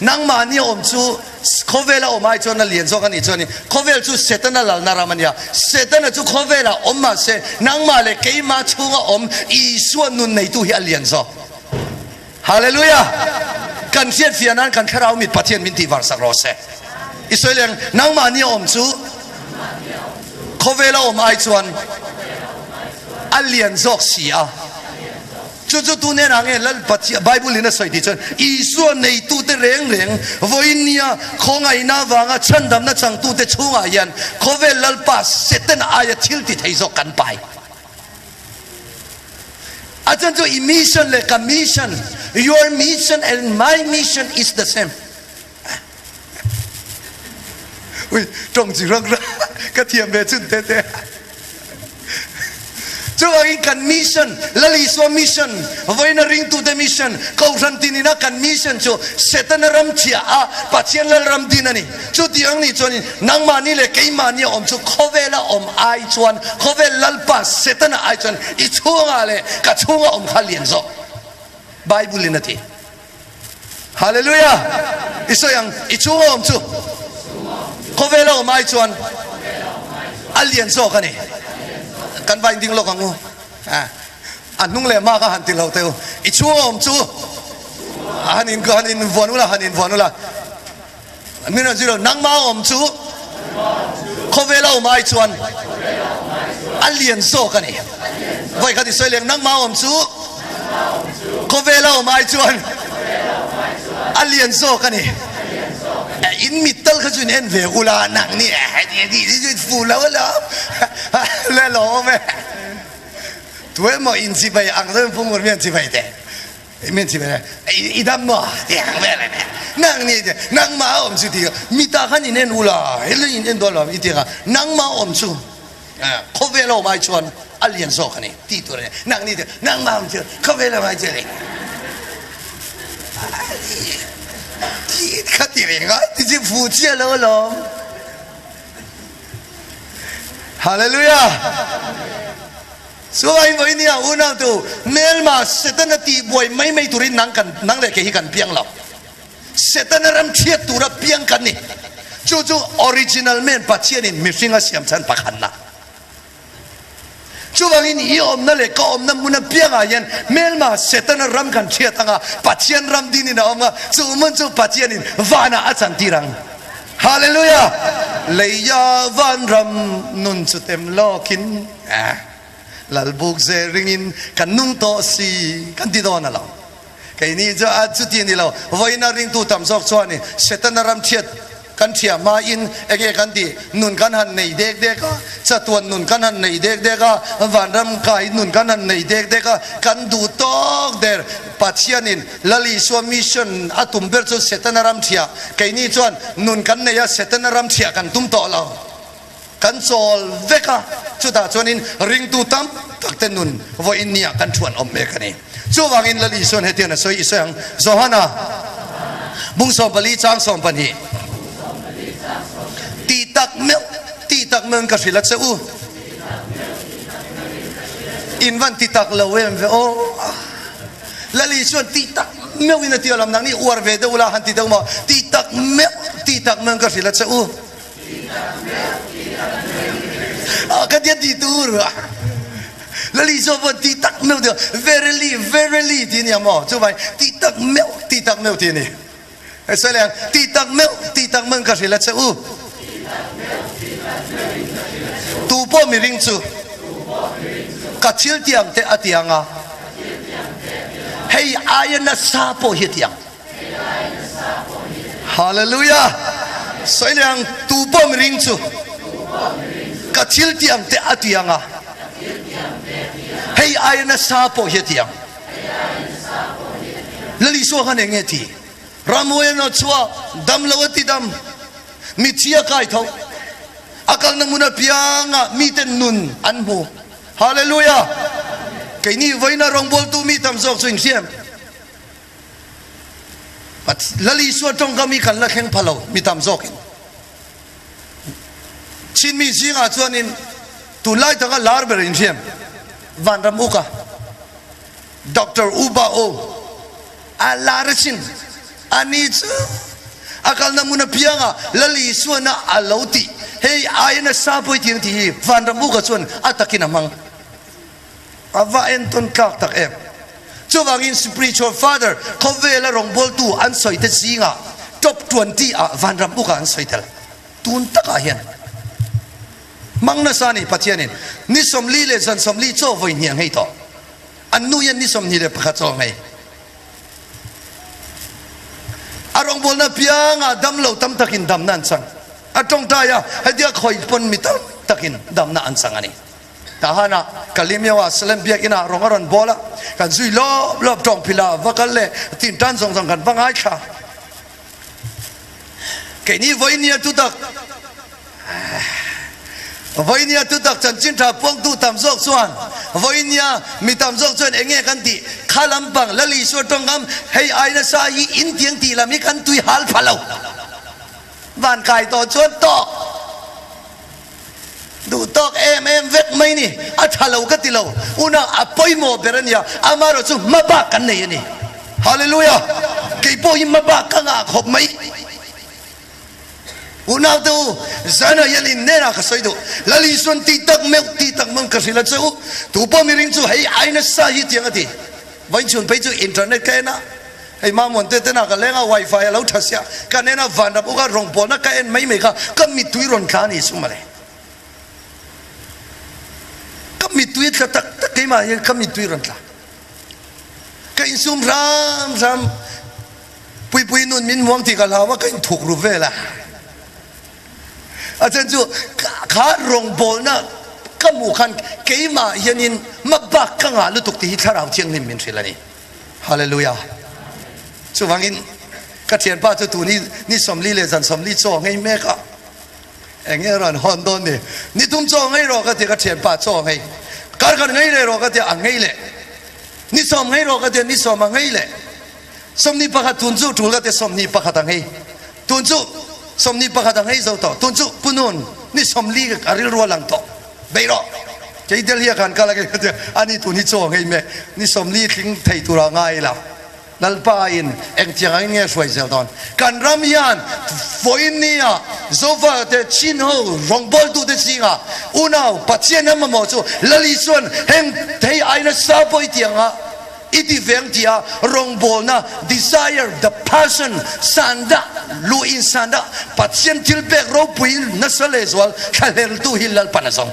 nangmahni awm chu khawvela awm ai chuan a lian zawk a nih chuanin khawvel chu Setana lalna ram a nia. Setana chu khawvelah awm mahse nangmah leh keimah chhunga awm Isua nun neitu hi a lian zawk. Hallelujah! Kan hriatfiah nan kan thlarau mit Pathian min tihvar sak rawh se. I sawi leng, nangmahni a awm chu khawvel a awm ai chuan a lian zawk si a. Chu chu tu hnenah nge Lal Pathian Bible in a sawi tih chuan Isua neitute reng reng vawiin nia khawngaihna avanga chhandamna changtute chhungah hian khawvel Lalpa Satan aia thil ti thei zawk kan pai. A chan chu i mission leh ka mission, your mission and my mission is the same. Ui, tawng chi rang rang ka thiam ve chun te te. Chuvangin kan mission, Lal Isua mission, vawiina ringtute mission, Kohhran tinina kan mission chu Setana ram chhia a Pathian Lal ram din a ni. Chutiang nih chuanin nangmahni leh keimahni a awm chu khawvela awm ai chuan, khawvel Lalpa Setana ai chuan i chhungah leh ka chhunga awm kha lian zawk. Bible in a ti. Hallelujah! I sawi ang, i chhunga awm chu khawvela awm ai chuan a lian zawk a ni. Kan va inding lawk ang u. A hnung leh hma kha han ti lo teh u. I chhunga awm chu han in han invuan ula, han invuan ula. Min rawn zir lo, nangmah awm chu khawvela awm ai chuan a lian zawk a ni. Vawi khat i sawi leng, nangmah awm chu khawvela awm ai chuan a lian zawk a ni. In mit tal kha chu in en ve ula, nang ni fu lo alawm le lawm e. Tuemaw inchivai ang chuan Pungmur mi an chivai teh. Min ti ve i dam maw ti ang vel a ni. Nang ni te nangmah awm chu ti mita khan in en ula hel in en dawn lo i ti kha nangmah awm chu khawvel awm ai chuan a lian zawk a ni tih tur a ni. Nang ni te nangmah awm chu khawvel awm ai chuan ti kha ti reng a ti chu fu chiah lo alawm. Hallelujah. Chuai vawi nia unau tu hmelma Setana tih buai mai mai turin nang kan nang leh kei hi kan piang lo. Setana ram chhiat tura piang kan ni. Chu chu original man Pathianin mihring a siam chhan pakhatna. Chuvangin i awmna leh ka awmna hmuna piangah hian hmelma Setana ram kan chhiat anga Pathian ram dinin a awm a, chu hmun chu Pathianin vanah a chantir ang. Hallelujah! Leia vanram nun chu tem lawkin. Eh, Lalbuk ze ringin kan nung tawh si kan ti dawn a lo. Keini chu a chuti a ni lo. Vawiina ringtu tam zawk chuanin Setana ram thiat kan thiah hmain enge kan tih? Nun kan han nei dek dek a, chatuan nun kan han nei dek dek a, vanram kai nun kan han nei dek dek a, kan duh tawk der. Pathianin Lal Isua mission a tum ber chu Setana ram thiah. Keini chuan nun kan nei a, Setana ram thiah kan tum tawh lo. Kan chawl vek a, chutah chuanin ringtu tam tak te nun vawiin nia kan thuan awm mek a ni. Chuvangin Lal Isuan hetiang a sawi i sawi ang, Johana bung 14 chang 12, Tih tak meuh, tih tak meuhin ka hrilh a che u. In van ti tak lo em ve aw. Lal Isuan tih tak meuhin a ti a lam, nangni uar ve deuh ula han ti deuh maw? Tih tak meuh, tih tak meuhin ka hrilh a che u. Ka tia ti tur. Lali zawk pawn ti tak meuh ti verily verily ti ania maw chuvangin ti tak meuh ti tak meuh ti a ni. Hei sawi leh ang ti tak meuh ti tak meuh in ka hrilh a che u. Tu pawh miring chu ka thil ti ang te a ti ang a hei aia nasa pawh hi a ti ang. Hallelujah! Sawi leh ang, tu pawh miring chu ka thil ti ang te a ti ang a, hei aia nasa pawh hi a ti ang. Lal Isua khan eng nge ti? Ramhuai a nawt chhuak, dam lo a ti dam, mitthi a kai tho, a kalna hmun apiangah miten nun an hmu. Hallelujah! Keini vawiina rawngbawltu mi tam zawk chu inhriam. Lal Isua tawngkam hi kan la thleng pha lo mi tam zawkin. Chin mi zingah chuanin tunlai taka lar ber inhriam Vanram Uka, Doctor Uba O a lar asin. Ani chu a kalna hmun apiangah Lal Isuana a lo tih hei aia nasa pawh i ti ang tih hi Vanram Uka chuan a takin a hmang. A va entawn tlak tak em! Chuvangin Spiritual Father khawvela rawngbawltu an sawi te zingah top 20 ah vanram ukah an sawi tel. Tun takah hian hmang nasa a ni Pathianin ni 40 leh zan 40 chaw vawi hnih a nghei tawh. An nu hian ni 21 chaw a nghei. A rawngbawlna piangah damlo tam takin damna an chang. A tawngtai a, hetia khawi pawn mi tam takin damna an chang a ni. Tahan-ah Kalimyo-ah Salem biakinn-ah rawng a rawn bawl a, kan zui lawp lawp tawng phil a, va kal leh tin tan zawng zawng kan va ngaithla. Keini vawinia thutak Vawinia thutak chanchin tha puangtu tam zawk chuan vawinia mi tam zawk chuan eng nge kan tih? Kha lampang Lal Isua tawngkam hei ai nasa hi in tiang tih lam hi kan tui hal pha lo. Van kai tawh chuan tawk. Duh tawk em em vek mai ni, a tha lo ka ti lo, una a pawimawh ber a nia, amaherawh chu hma bak kan nei a ni. Hallelujah! Kei pawh hi hma bak ka ngah khawp mai. Unaute u, zanah hian innenah ka sawi duh, Lal Isuan ti tak meuh ti tak meuh ka hrilh a che u, tu pawh miring chu hei ai nasa hi tiang a ti. Vainchhun phei chu internet ka en a, Hei Mamuan te tena ka leng a wifi a lo tha sia, ka nen a vanram uk a rawngbawlna ka en mai mai kha ka mittui rawn tla a ni chu mawle. Ka mittui tla tak tak keimah hian ka mittui rawn tla. Ka insum hram hram Puipui nun min muang tih ka hlau a ka inthuk ru vel a. A chhan chu kha rawngbawlna ka hmuh khan keimah hianin mabak ka ngah lutuk tih hi Thlarau Thianghlim min hrilh a ni. Hallelujah. Chuvangin ka thianpa chu tun hi ni 40 leh zan 40 chaw a ngei mek a, eng nge rawn hawn dawn ni? Ni thum chaw a ngei rawh ka ti ka thianpa chaw a ngei. Kar khat ngei leh rawh ka ti a ngei leh. Ni 10 ngei rawh ka ti a ni 10 a ngei leh. 21 tun chu tul ka ti 21 a ngei. Tun chu 21 a ngei zo tawh. Tun chu punun ni 40 a rilru a lang tawh. Bei rawh. Kei Delhi a kan kal a kei ani tun hi chaw ngei mek ni 40 tling thei tura ngai ila Lalpa in engtiang angin nge hruai zel dawn. Kan ram hian vawiin nia Zofa te Chin ho rawngbawltu te zingah unau Pathian a mamawh chu Lal Isuan heng thei ai nasa pawh i ti ang a, I ti veng tia rawngbawlna, desire, the passion, san dah, luh in san dah, Pathian thil pek ropui nasa lehzual thlahleltu hi Lalpan a zawng.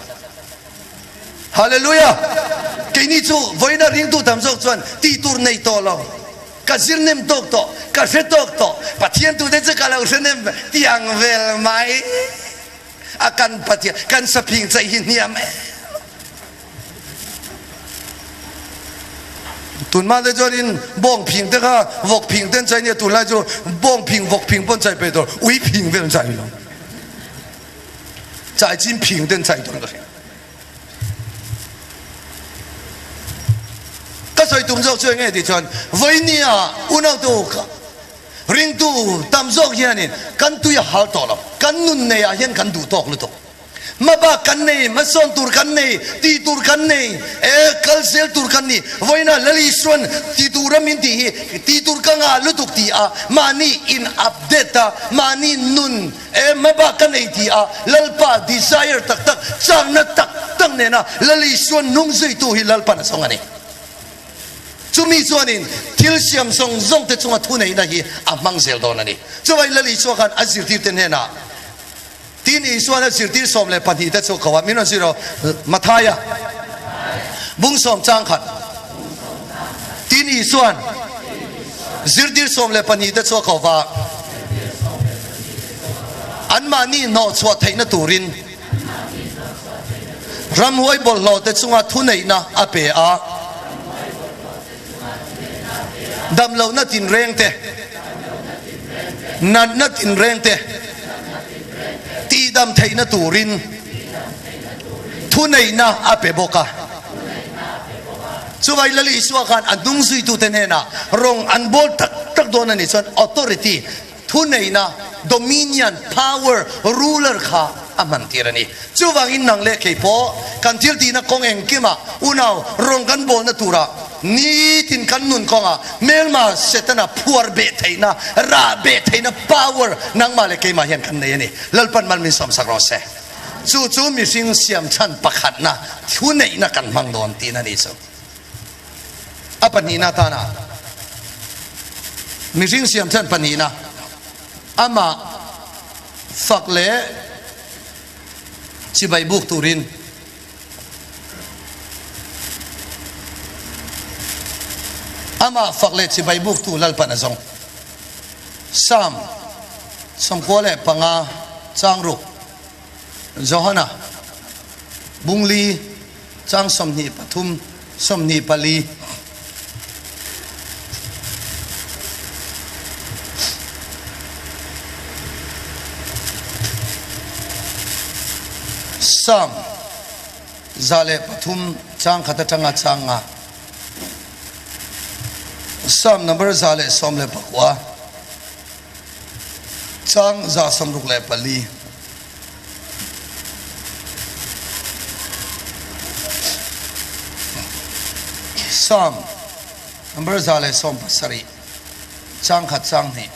Hallelujah! Keini chu vawiina ringtu tam zawk chuan tih tur nei tawh lo, ka zir nem tawk tawh, ka hre tawk tawh, Pathian tute chu ka lo hre nem tiang vel mai a kan Pathian, kan saphing chaih hi hniam em. Tunhma te chuanin bawng phing te kha vawk phing te an chai nia tunlai chu bawng phing vawk phing pawh an chai pe tur ui phing vel an chai lo chai chin phing te an chai tur ka hria ka sawi tum zawk chu enge tih chuan vawinia unautu ringtu tam zawk hianin kan tui a hal tawh lo kan nun neiah hian kan duh tawk lutuk Hmabak kan nei, hmasawn tur kan nei, tih tur kan nei, e, kal zel tur kan ni. Vawiina Lal Isuan ti tura min tih hi ti tur ka ngah lutuk ti a, mahni in update a, mahni nun, e, hmabak ka nei ti a, Lalpa desire tak tak, chakna tak tak. tak nena Lal Isua nung zuitu hi Lalpan a zawng a ni. Chumi chuanin thil siam zawng zawng te chunga thuneihna hi a hmang zel dawn a ni. Chuvangin Lal Isua khan a zirtirte hnenah, Tin Isua'n a zirtir 12 te chu ko a, min rawn zir aw, Mathaia bung sawm chang khat. Tin Isua'n zirtir 12 te chu a ko va, anmahni hnawhchhuah theihna turin ramhuai bawlhhlawh te chunga thuneihna a pe a, damlohna tinreng te, natna tinreng te tihdam theihna turin thuneihna a pe bawk a. Chuvai Lal Isua khan a hnungzuitute hnenah rawng an bawl tak tak dawn a nih chuan authority, Thuneihna, dominion, power, ruler kha a hman tir a ni. Chuvangin nang leh kei pawh kan thil tihna kawng engkimah unau rawn kan bawlna turah nitin kan nun kawngah hmelma Setana phuar beh theihna, rah beh theihna power nangmah leh keimah hian kan nei a ni. Lalpan mal min sawmsak rawh se. Chu chu mihring siam chhan pakhatna thuneihna kan hmang dawn tihna a ni chu. A pahnihna atana mihring siam chhan pahnihna amah fak leh chibai buk turin amah fak leh chibai buktu Lalpan a zawng. Psalm 95 chang ruk Johana bungli Chang 23, 24. Psalm 103 chang khat atanga chang nga. Psalm number 119 chang 164. Psalm number 117 chang khat chang hnih.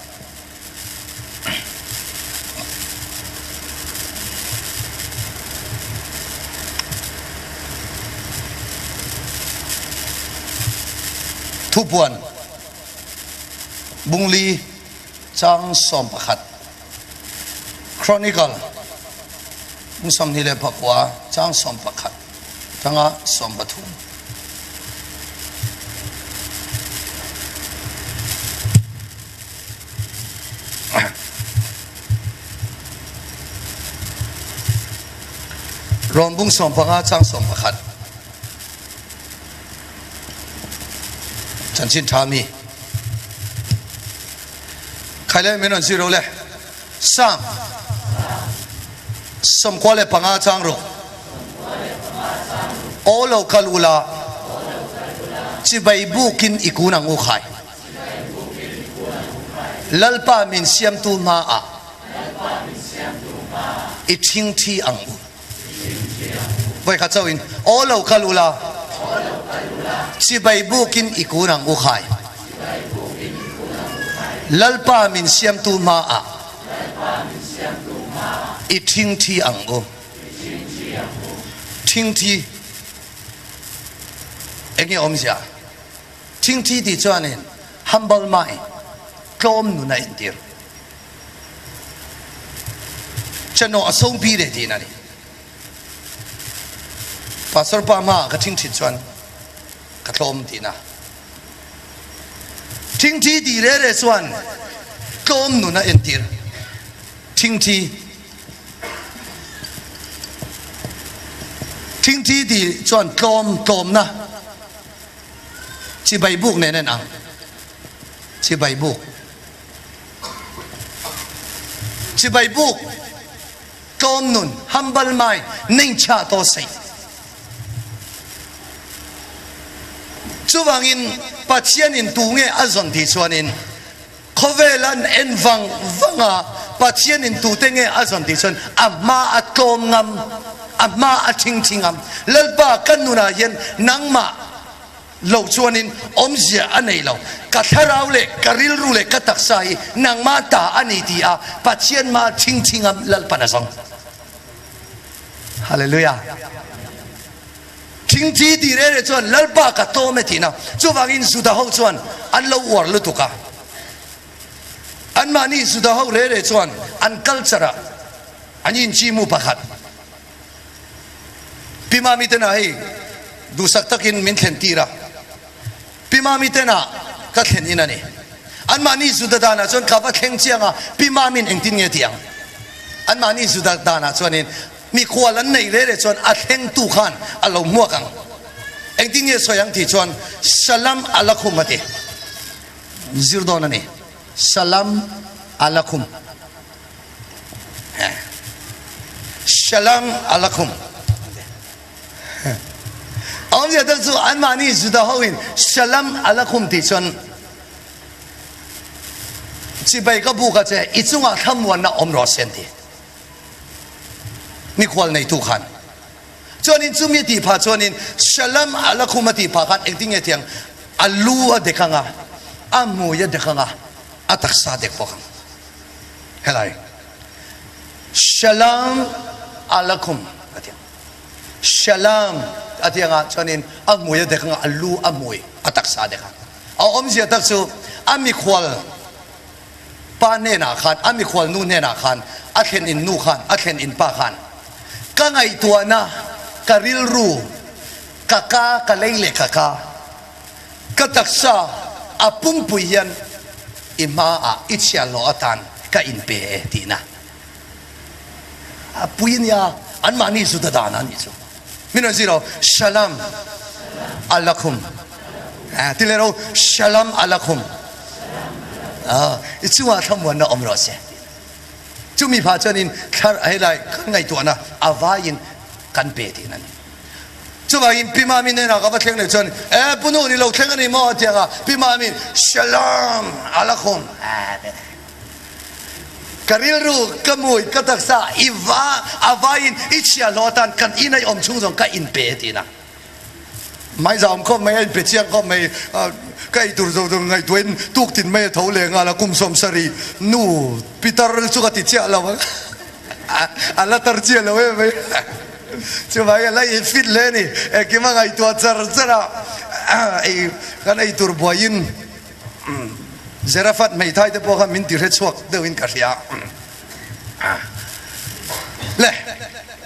Thupuan bungli chang 11. Chronicle kum 29 caang 11 tangah 13. Rom bung 15 caang 11. Chanchin ṭhami Khaile min rawn zir le. Sam 95 chang ru. Aw lo kal ula chibai bukin i kun ang u khai. Lalpa min siamtu hma ah i ṭhingṭhi ang u. Voi khat chauhin aw lo kal ula chibai bukin i kun ang u khai. Lalpa min siamtu hmaah i ṭhingṭhi ang u. Ṭhingṭhi enge awmzia? Ṭhingṭhi tih chuanin humble mind, tlawm nun a intir. Channel a sawmpi leh tihna a ni. Pastor pa hmaah ka ṭhingṭhit chuan ka tlawm tihna. Ṭhingṭhi tih reh reh chuan tlawm nun a entir. Ṭhingṭhi Ṭhingṭhi tih chuan tlawm tlawmna chibai buk nen a inang. Chibai buk. Chibai buk tlawm nun, humble mind, neinchah tawh sei. Chuvangin Pathianin tu nge a zawn tih chuanin khawvel an en vang vang a, Pathianin tute nge a zawn tih chuan a hma a tlawm ngam, a hma a thingthi ngam. Lalpa ka nunah hian nangmah Lo chuanin awmzia a nei lo. Ka thlarau leh ka rilru leh ka taksa hi nangmah ta a ni ti a Pathian mah thingthingam Lalpan a zawng. Hallelujah. Thingthi tih reh reh chuan Lalpa ka tlawm e tihna. Chuvangin Juda ho chuan an lo uar lutuk a. Anmahni Juda ho reh reh chuan an culture ah an inchimu pakhat. Pi Mami tena hei duhsak takin min thlen tir a. Pi Mami tena ka thlen in a ni. Anmahni Juda danah chuan ka va thleng chiang a, Pi Mami'n engtin nge tih ang? Anmahni Juda danah chuanin Mikhual an neih reh reh chuan a thlengtu khan a lo hmuak ang. Engtin nge sawi ang tih chuan Salam Alakhum a ti. Zir dawn a ni. Salam Alakhum. Salam Alakhum. A awmzia tak chu anmahni Juda hoin Salam Alakhum tih chuan chibai ka buk a che, i chungah thlamuanna awm rawh se an ti. Mikhual neitu khan chuanin chumi a tih phah chuanin Shalom Alakhum a tih phah khan engtin nge thiang a lu a dek anga a hmui a dek anga a taksa a dek bawk ang. Helai Shalom Alakhum a ti ang. Shalom a ti anga chuanin a hmui a dek anga a lu a hmui a taksa a dek ang. A awmzia tak chu a mikhual Pa hnenah khan, a mikhual nu hnenah khan, a thlen in nu khan, a thlen in pa khan, Ka ngaihtuahna, ka rilru, ka ka, ka lei leh ka ka, ka taksa a pumpui hian i hmaah i chhiahhlawh atan ka inpe e tihna a pui ania, anmahni Juda dan a nih chu. Min rawn zir aw, Shalom Alakhum. Ti leh ro, Shalom Alakhum. I chungah thlamuanna awm rawh se. Chumi phah chuanin thlar helai kan ngaihtuahna a vaiin kan pe tihna a ni. Chuvangin Pi Mami hnenah ka va thleng leh chuan, E Pu Nu, ni lo thleng a ni maw? a ti ang a, Pi Mami'n, Shalom Alakhum. Ka rilru, ka mui, ka taksa i va a vaiin i chhiahhlawh atan kan in a i awm chhung zawng ka inpe tihna. Hmaiza awm khawp mai, a inpe chiang khawp mai. Ka eitur zo zawng ngaihtuahin tuktin mai a tho leh nghal a, kum 70 nu pitar chu ka ti chiah lo ang. A la tar chiah lo em mai. Chuvangin a la infit hle a ni. Engkim a ngaihtuah char char a, ei kan eitur buaiin Zerafat hmeithai te pawh kha min ti hre chhuak deuhin ka hria. Le,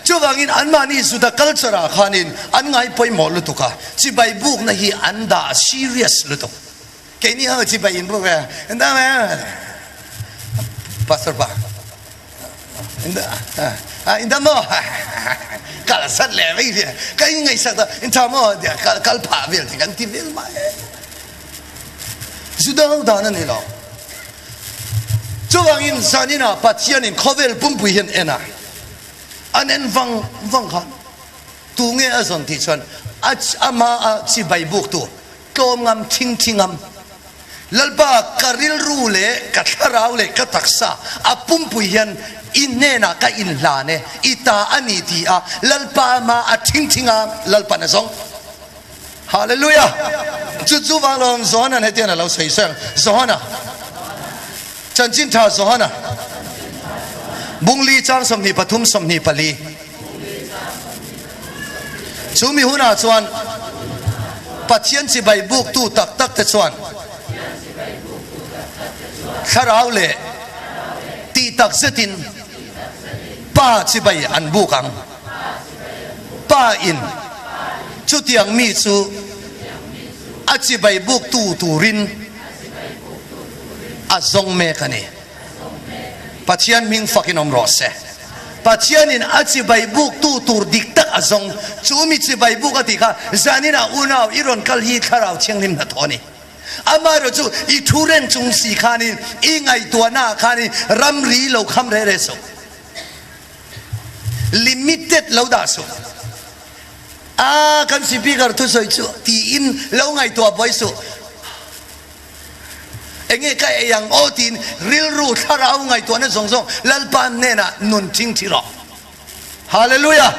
chuvangin anmahni Juda culture ah khanin an ngai pawimawh lutuk a, chibai bukna hi an dah serious lutuk. Keini ho chibai in buk e, Pastor pa, inda maw? Kal sat leh mai sia, ka inngaihsak ta, in tha maw? Kal phah vel te kan ti vel mai. Juda ho dan a ni lo. Chuvangin zaninah Pathianin khawvel pumpui hian en a, an en vang vang khan tu nge a zawn tih chuan a ama a chibai buktu tlawm ngam thing thi ngam Lalpa ka rilru leh ka thlarau leh ka taksa a pumpui hian i hnenah ka inhlan e, i ta a ni ti a Lalpa ama a thing thi ngam Lalpan a zawng. Hallelujah! Chu chu vang lo ang Johana'n hetiang a lo sawi sawi ang. Johana, Chanchin Tha Johana, Bungli chang 23 24. Chu mi hunah chuan Pathian chibai buktu tak tak te chuan Thlarau leh tih tak zetin Pa chibai an buk ang. Pa in chutiang mi chu a chibai buktu turin a zawng mek a ni. Pathian hming fakin awm rawh se. Pathianin a chibai buktu tur dik tak a zawng. Chu mi chibai buk a tih kha zaninah unau i rawn kal hi Thlarau Thianghlim hnathawh a ni. Amaherawh chu i thu reng chung si khanin i ngaihtuahnaah khanin ramri lo kham reh reh suh. Limited lo dah suh. A kan speaker thusawi chu tiin lo ngaihtuah buai suh. Enge ka ei ang aw tiin rilru thlarau ngaihtuahna zawng zawng Lalpa hnenah nun thing thi rawh. Hallelujah!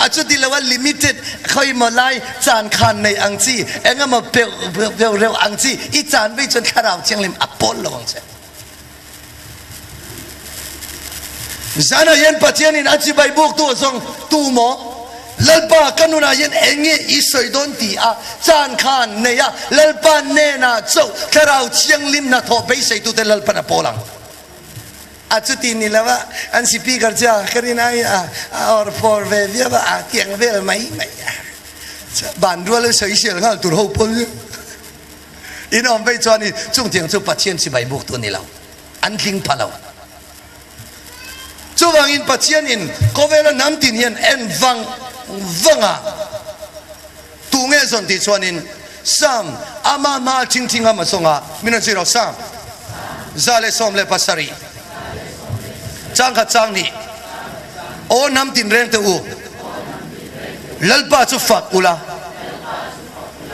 A chuti lo a limited khawimaw lai chan khan nei ang chi engemaw peuh peuh reuh ang chi i chan vei chuan thlarau thianghlim a pawl lo ang che. Zanah hian Pathianin a chibai buktu a zawng tu maw? Lalpa ka nunah hian eng nge i sawi dawn ti a chan khan nei a, Lalpa hnenah chauh Thlarau Thianghlim hnathawh beiseitute Lalpan a pawl ang. A chuti ni lo a, an speaker chu a ka rin ai a awr fawr ve viau a, a tiang vel mai mai a. Ban rual a sawi sial nghal tur ho pawn in awm vei chuan i chung tiang chu Pathian chibai buk tu ni lo, an tling pha lo. Chuvangin Pathianin khawvela hnam tin hian en vang vang a, tu nge zawn tih chuanin Sam ama hma thing thing a mazawnga min rawn zir rawh Sam 117 changkhat chang nih Aw hnam tin reng teh u Lalpa chu fak ula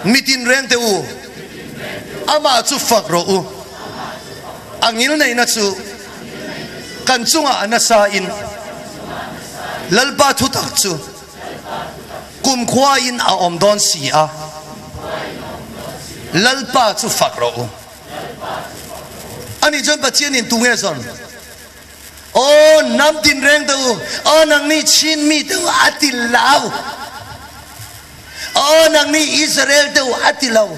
mi tin reng teh u amah chu fak rawh u. A ngilneihna chu kan chungah a nasa in Lalpa thutak chu kumkhua in a awm dawn si a, Lalpa chu fak rawh u. Ani chuan Pathian in tunge zawn? Aw hnam tinreng te u, aw nangni Chin mi te u a ti lo. Aw nangni Israel te u a ti lo.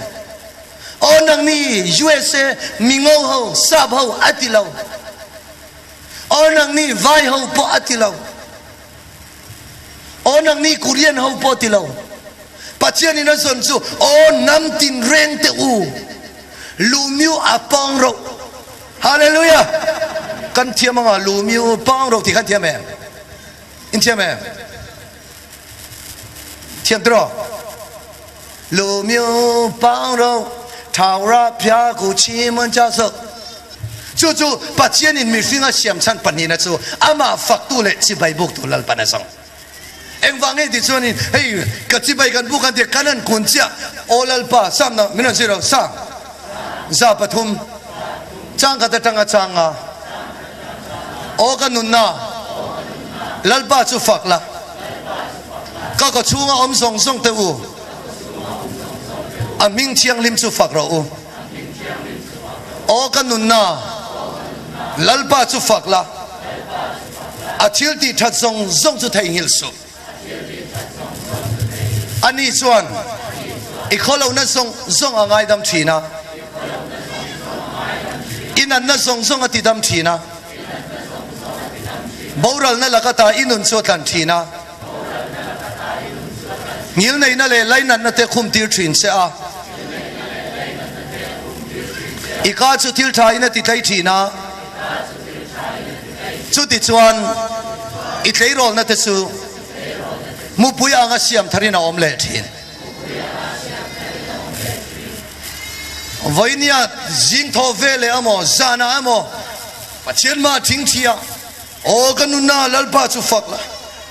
Aw nangni USA mingo ho, sap ho a ti lo. Aw nangni vai ho pawh a ti lo. Aw nangni Korean ho pawh a ti lo. Pathian in a zawn chu aw hnam tinreng te u lumiu a pawng roh. Hallelujah! Kan thiam anga lumiu pawng roh tih khan thiam em? In thiam em? Thiam tiraw? Lumiu pang ro thau ra phia ku chi mun cha so. Chu chu Pathian in mihring a siam chhan pahnihna chu amah faktu leh chibai buktu Lalpan a zawng. Engvang nge tih chuanin hei ka chibai kan buk an tia kan han kun chiah aw Lalpa Sam na min rawn zir ro Sam 3 changkhat atanga changa aw ka nunna Lalpa chu fak la ka kaw chhunga awm zawng zawng te u a hming thianghlim chu fak rawh u aw ka nunna Lalpa chu fak la a thil tih that zawng zawng chu theihnghilh suh ani chuan i khawlohna zawng zawng a ngaidam thin a i natna zawng zawng a tidam thin a Boralna laka ta i nun chu a tlan thin a, ngilneihna leh lainatna te khum tir thin che a. I ka chu thil tha in a ti tlei thin a, chutichuan i tleirawlna te chu mupui anga siam tharin a awm leh thin. Vawinia zing thaw veleh emaw zanah emaw Pathian mah thing thia aw ka nunna Lalpa chu fak la,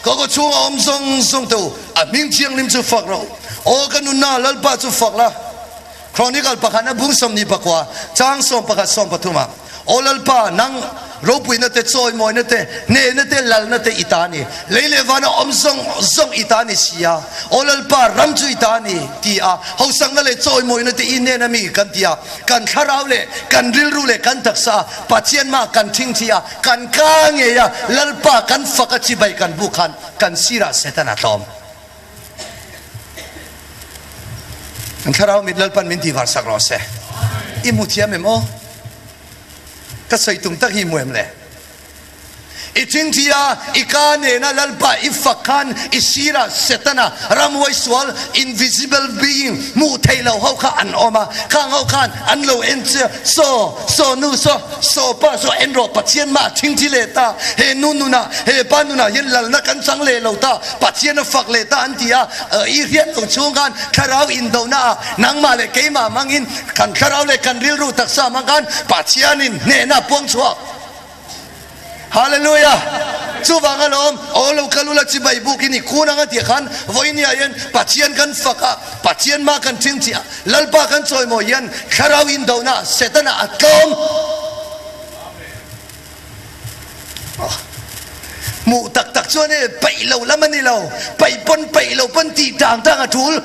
ka kaw chhunga awm zawng zawng te u a hming thianghlim chu fak rawh u, aw ka nunna Lalpa chu fak la. Chronicle pakhat na bung 29 chang 11 13 ah Aw Lalpa, nang ropuina te, chawimawina te, hnehna te, lalna te i ta a ni. Lei leh vana awm zawng zawng i ta a ni si a. Aw Lalpa, ram chu i ta a ni, ti a hosakna leh chawimawina te i hnen a mi kan ti a. Kan thlarau leh kan rilru leh kan taksa a Pathian mah kan thingthi a, kan ka ngei a, Lalpa kan fak a chibai kan buk khan kan sirah Satan a tlawm. Kan thlarau mit Lalpan min tihvar sak rawh se. I hmu thiam em aw? Ka sawi tum tak hi i hmu em le? I thingthi a, i ka nena Lalpa i fak khan i sirah Setana, ramhuai sual, invisible being, hmuh theih loh ho kha an awm a, khang ho khan an lo en che, saw, saw nu saw, saw pa saw en rawh Pathian mah a thingthi leh ta, he nu nunah, he pa nunah hian lalna kan chang leh lo ta, Pathian a fak leh ta an ti a, i hriat lo chhung khan thlarau indohna ah nangmah leh keimah hmangin kan thlarau leh kan rilru taksa hmang khan Pathianin hnehna a puang chhuak. Hallelujah! Chuvang alawm, aw lo kal ula chibai buk i ni khun anga tih khan vawinia hian Pathian kan fak a, Pathian mah kan thingthih a, Lalpa kan chawimawi hian thlarau indohna Setana a tlawm. Hmuh tak tak chuan e paih lo lam a ni lo, paih pawn paih lo pawn tih tang tang a tul.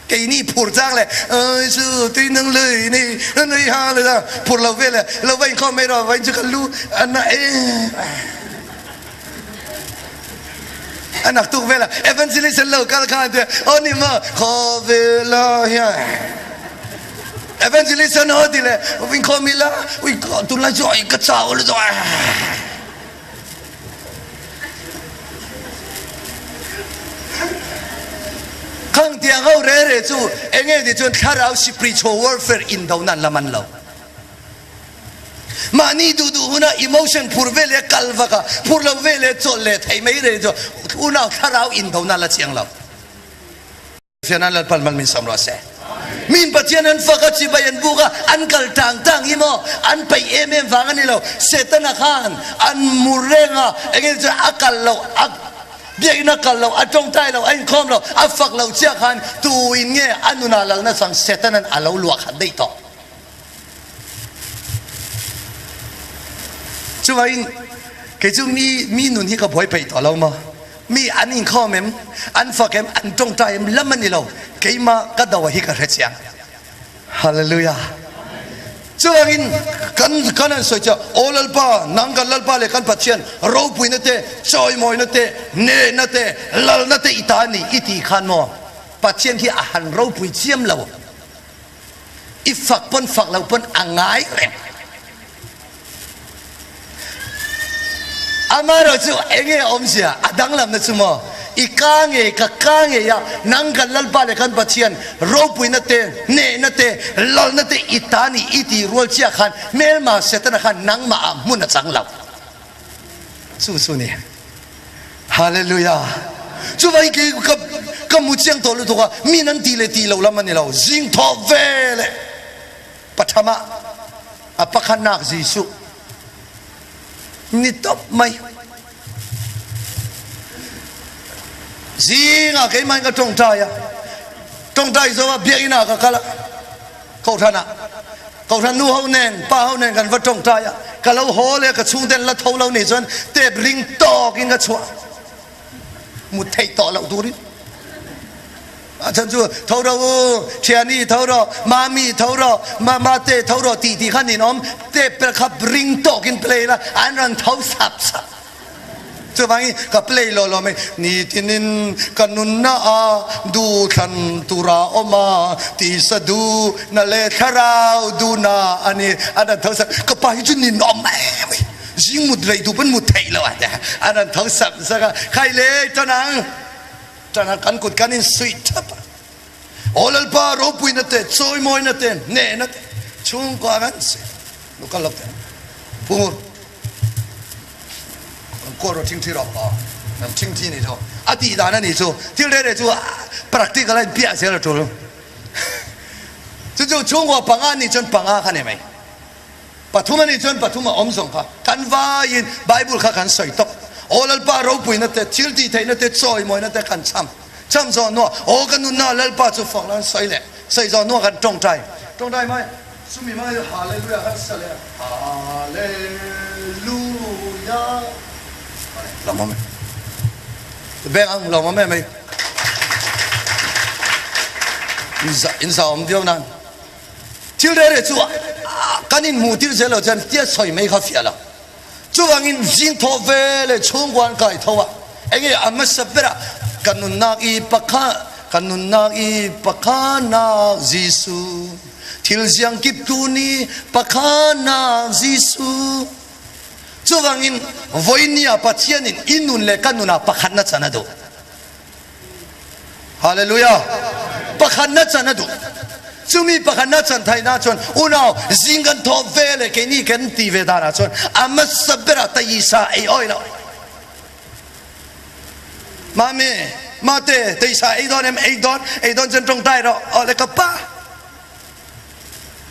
Keini phur chang leh oi chu tui nung lui ni nui ha le da phur lo vel e lo va inkhawm mai rawh vain chu ka lu a na em. A naktuk velah Evangelist an lo kal kha an ti a, Aw ni maw, khawvela hian Evangelist an haw ti leh inkhawm ila, ui tunlai chu ka chau lutuk a. Khang tiang ho re re chu enge ti chuan thlarau spiritual warfare indona an la man lo. Mahni duh duh huna emotion phur ve leh kal vak a, phur lo ve leh chawlh leh theih mai reng chu unau thlarau indona la chiang lo. Fianan Lalpal mal min sawm rawh se. Min Pathian an fak a, chibai an buk a, an kal tang tang hi maw an peih em em vang a ni lo. Setana khan an mu reng a, enge chuan a kal lo, a biakinn a kal lo, a tawngtai lo, a inkhawm lo, a fak lo chiah khan tu in nge a nunah lalna chang Setanan a lo luah khat daih tawh. Chuvangin kei chu mi mi nun hi ka buai peih tawh lo maw? Mi an inkhawm em, an fak em, an tawngtai em lam a ni lo, keimah ka do hi ka hre chiang. Hallelujah. Chuvangin kan kan han sawi chu Aw Lalpa, nang kan Lalpa leh kan Pathian ropuina te, chawimawina te, nehna te, lalna te i ta a ni i tih khan maw Pathian khi a han ropui chiam lo. I fak pawn fak lo pawn a ngai reng. Amaherawhchu enge a awmzia a danglamna chu maw i ka ngei ka ka ngei a nang kan Lalpa leh kan Pathian ropuina te hnehna te lalna te i ta ni i tih rual chiah khan hmelma Setana khan nangmah ah hmun a chang lo. Chu chu ni. Hallelujah. Chuvangin kei ka ka mu chiang tawh lutuk a, min an tih leh tih loh lam a ni lo. Zing thawh ve leh patham ah a pakhatnak Jesuh ni tawp mai. Zingah keimahin ka tawngtai a, tawngtai zo a biakinn ah ka kal a, kohhran ah Kohhran nu ho nen, pa ho nen kan va tawngtai a, ka lo haw leh ka chhungte an la tho lo nih chuan tep ring tawkin ka chhuah mut theih tawh loh turin. A chhan chu tho rawh u, thiani tho rawh, mami tho rawh, mama te tho rawh tih tih kha nin awm, tep pel kha ring tawkin play la, an rawn tho sap sap. Chuvangin ka play lo lo mai, nitinin ka nunna a duhthlan tura awm a, tisa duhna leh thlarau duhna a ni. A rawn tho sak, ka pa hi chu ninawm mai mai, zing mut rei duh pawn mut theih loh a tia, a rawn tho sak sak a, khai le tan ang, tan ang kan kut kan insuih thap a, aw Lalpa ropuina te, chawimawina te, hnehna te, chhungkua kan si, lo kal lo teh, phur. An kawl rawh thingthi rawh aw an thingthi nih chu a tih dan a nih chu thil reh reh chu practical a inpiah zel a tul chu chu chhungkaw panga nih chuan panga kha ni mai pathum a nih chuan pathum a awm zawng kha kan vaiin bible kha kan sawi tawp aw lalpa ropuina te thil tih theihna te chawimawina te kan cham cham zawh hnuah aw ka nunna lalpa chu fak lan sawi leh sawi zawh hnuah kan tawngtai tawngtai mai Chumi mai Hallelujah kan sa leh a, Hallelujah. Lawm awm e. Beng ang lawm awm e mai. In za awm viau nan. Thil reh reh chu kan in hmuh tir zel lo chuan tia sawi mai kha fiah lo. Chuvangin zing thawh ve leh chhungkua an kai tho a, enge a hmasa berah ka nunnak i pakhat, ka nunnak i pakhatnak Jesuh, thil ziang kip tu nih pakhatnak Jesuh. Chuvangin vawinia Pathianin i nun leh ka nunah pakhatna chan a duh. Hallelujah! Pakhatna chan a duh. Chumi pakhatna chan theihna chuan unau zing kan thawh ve leh keini kan tih ve danah chuan a hmasa berah taisa ei awi lo. Mami, mate, taisa ei dawn em? Ei dawn, ei dawn chuan tawngtai rawh. Aw le ka pa.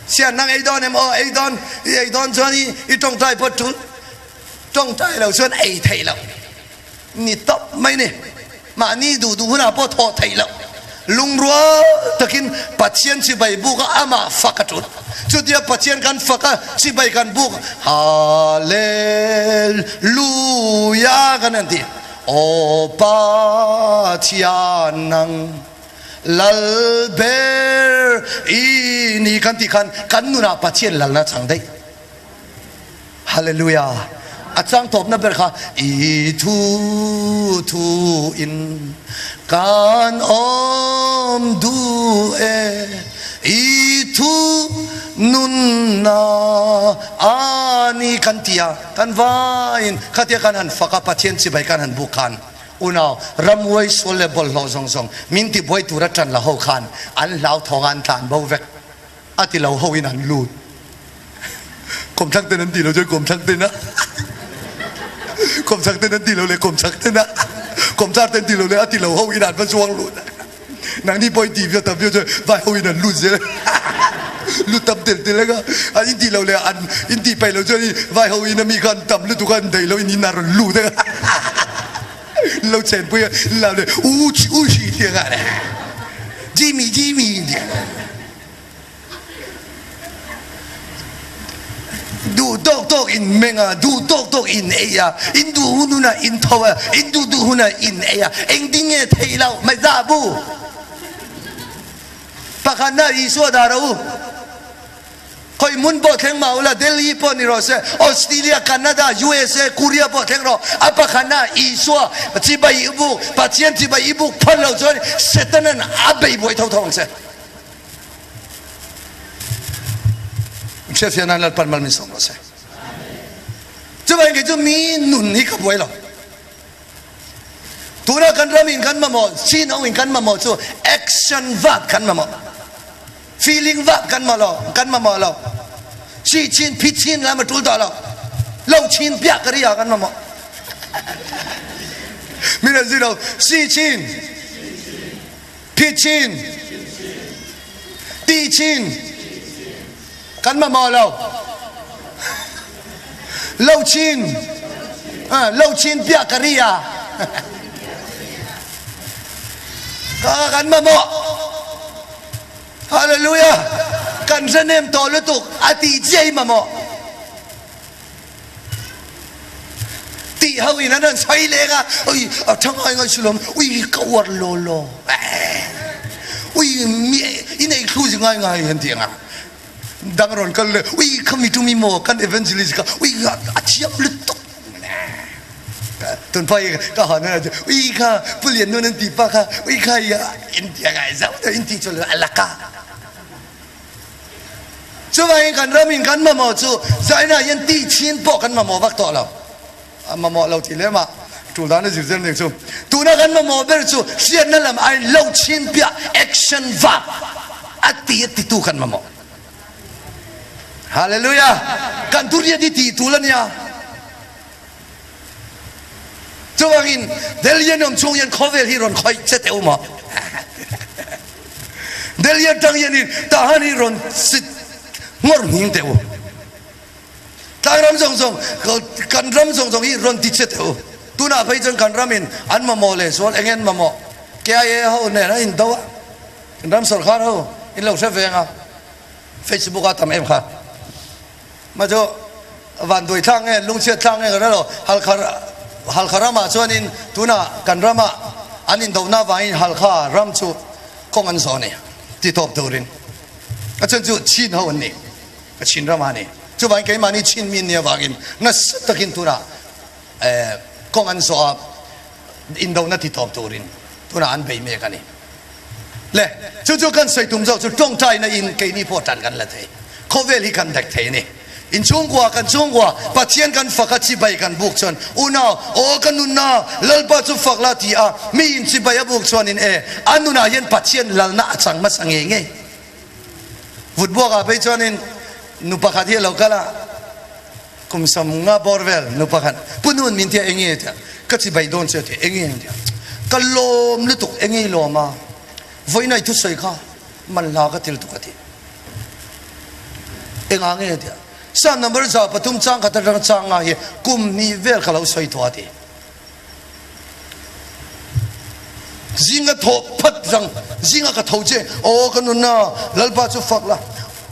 Sian nang ei dawn em? Aw ei dawn, i ei dawn chuan i tawngtai pawh tul. Tawngtai lo chuan ei theih loh. Ni tawp mai ni. Mahni duh duh hunah pawh thawh theih loh. Lungrual takin Pathian chibai buk a amah fak a tul. Chutia Pathian kan fak a, chibai kan buk Hallelujah kan han ti. Aw Pathian nang Lal ber i ni kan tih khan kan nunah Pathian lalna chang daih. Hallelujah! a chang tawpna ber kha I thu thu in kan awm duh e, I thu nunna a ni kan ti a, kan vaiin khatia kan han fak a, Pathian chibai kan han buk khan unau ramhuai sual leh bawlhhlawh zawng zawng min tibuai tura tan la ho khan an hlauthawng a an tlan bo vek. A ti lo ho in an lut. Kawmthlang ten an ti lo chuan kawmthlang ten a kawmchhak ten an ti lo leh kawmchhak ten a kawmchar ten ti lo leh a ti lo ho in an va zuang lut. Nangni pawh in ti viau tam viau chuan vai ho in an lut zel lut tam tel tel anga an in ti lo leh an in ti peih lo chuan vai ho in ami kha an tam lutuk a an daih lo in in a rawn lut anga lo chenpui a lo leh u chi u chi ti anga Jimmy Jimmy ti Duh tawk tawk in meng a, duh tawk tawk in ei a, in duh hun hunah in tho a, in duh duh hunah in ei a, engtin nge theih loh mai za bu? Pakhatna Isua dah rawh u. Khawi hmun pawh thleng mah ula, Delhi pawh ni rawh se, Australia, Canada, USA, Korea pawh thleng rawh, a pakhatna Isua chibai i buk, Pathian chibai i buk phal loh chuan Setanan a bei buai tho tho ang che. Hriatfiah nan Lalpan mal min sawm rawh se. Chuvangin kei chu mi nun hi ka buai lo. Tuna kan ram in kan mamawh, chin ho in kan mamawh chu action vak kan mamawh. Feeling vak kan mamawh lo, kan mamawh lo. Si chin, phi chin lam a tul tawh lo. Lo chin piah ka ria kan mamawh. Min an zui lo, si chin. Thi chin, ti chin, kan mamawh lo. Lo chin, lo chin piah ka ri a. Ka kan mamawh. Hallelujah. Kan hre nem tawh lutuk a ti chiah i mamawh. Tih ho in an rawn sawi leng a, ui a tha ngai ngai si lawm, ui ka uar law law, ui mi i nei thlu zi ngai ngai an ti ang a, dang rawn kal leh, ui kha mi tum i maw kan evangelist kha, ui a thiam lutuk, tun phai ka han a ui kha Pu Lian Nun an ti pa kha, ui kha i in ti ang a, zau deuh in ti chu a lak a. Chuvangin kan ramin kan mamawh chu zainah hian tih chhin pawh kan mamawh vak tawh lo. A mamawh lo tih lem ah tul dan a zir zel ning chu. Tuna kan mamawh ber chu hriatna lam aiin lo chhin piah action vak a ti a titu kan mamawh. Hallelujah! Kan thuriat hi tih tul a nia. Chuvangin Delhi an awm chhung hian khawvel hi rawn khawih che teh u maw? Delhi atang hianin Tahan hi rawn sit ngawr nghing teh u. Tlangram zawng zawng, kan ram zawng zawng hi rawn ti che teh u. Tunah phei chuan kan ramin an mamawh leh zual eng en mamawh KIA ho nen an indo a, kan ram sawrkar ho in lo hre veng a, Facebook a tam em kha. Mah chu vanduai thlak nge lungchhiat thlak nge ka hre lo, Halkha Halkha ramah chuanin tunah kan ramah an indohna avangin Halkha ram chu kawng an zawh a ni ti tawp turin a chhan chu Chin ho an ni, ka Chin ramah a ni. Chuvangin keimahni Chin mi an nih avangin nasa takin tunah kawng an zawh a, indohna ti tawp turin tunah an bei mek a ni. Le, chu chu kan sawi tum zawk chu tawngtaina in keini pawh tan kan la thei. Khawvel hi kan dek thei a ni. In chhungkua, kan chhungkua, Pathian kan fak a, chibai kan buk chuan, Unau, aw ka nunna, Lalpa chu fak la ti a, mi in chibai a buk chuan in e, a nunah hian Pathian lalna a chang hmasa ngei ngei. Vut buakah phei chuanin nu pakhat hi a lo kal a, Kum samnga bawr vel nu pakhat, Pu Nun min tia enge tia ka chibai dawn che tia enge tia ka lawm lutuk enge i lawm a, vawiin i thusawi kha man hla ka til tuk a ti. Engah nge tia Psalm number 3 chang khat atanga chang nga hi kum hnih vel ka lo sawi tawh a ti. Zinga thawh phat rang, zinga ka tho che, aw ka nunna, Lalpa chu fak la,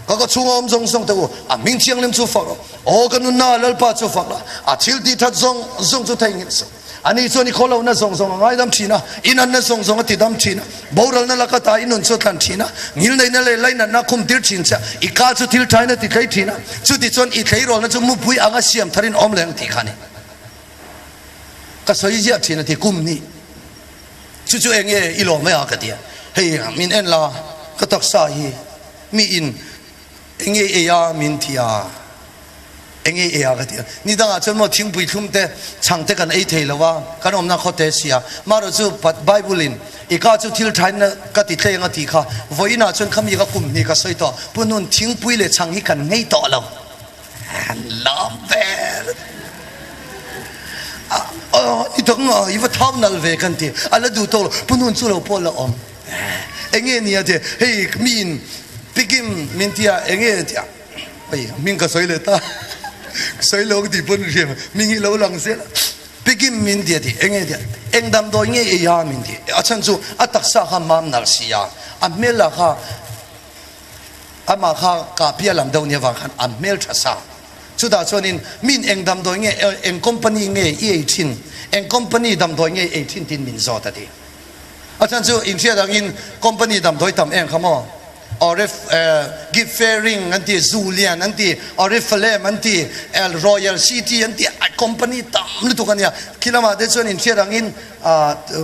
ka ka chhunga awm zawng zawng te u, a hming thianghlim chu fak rawh, aw ka nunna, Lalpa chu fak la, a thil tih that zawng zawng chu theihnghilh suh. Ani chuan i khawlohna zawng zawng a ngaidam thin a, inanna zawng zawng a tidam thin a, boralna laka ta i nun chu a thlan thin a, ngilneihna leh lainatna a khum tir thin che a, i ka chu thil thain a ti thlei thin a, chutichuan i thleirawlna chu mupui anga siam tharin awm leh ang tih kha a ni. Ka sawi ziah thin a ti kum hnih. Chu chu eng nge i lawm e a ka ti a. Hei min en la, ka taksa hi mi in eng nge ei a min ti a. Eng nge ei a ka ti a. Ni dangah chuan maw thingpui thlum te chhang te kan ei thei lo a, kan awmna khaw te si a. Marawh chu Bible in i ka chu thil thain ka ti thleng a tih kha. Vawiinah chuan khami ka kum hnih ka sawi tawh. Pu Hnun thingpui leh chhang hi kan nghei tawh lo. An lawm vel. I dang a, i va thau nal ve kan ti. A la duh tawk lo. Pu Hnun chu lo pawh la awm. Enge nia ti, hei mi in pikim min tia enge tia. Hei hming ka sawi leh ta. Sawi lo ka tih pawn hria hming hi lo lang zel a. Pikim min tia ti, enge tia. Eng damdawi nge ei a min ti. A chhan chu a taksa kha mam nal si a, a hmel lah kha Amah kha kahpia lam deuh nia vang khan a hmel tha sa. Chutah chuanin min eng damdawi nge, eng company nge i ei thin, eng company damdawi nge i ei thin tiin min zawt a ti. A chhan chu inhriat angin company damdawi tam em kha maw? Orif, Gifering an ti, Zulian an ti, Oriflame an ti, Royal City an ti, company tam lutuk a nia. Khi lamah te chuan inhriat angin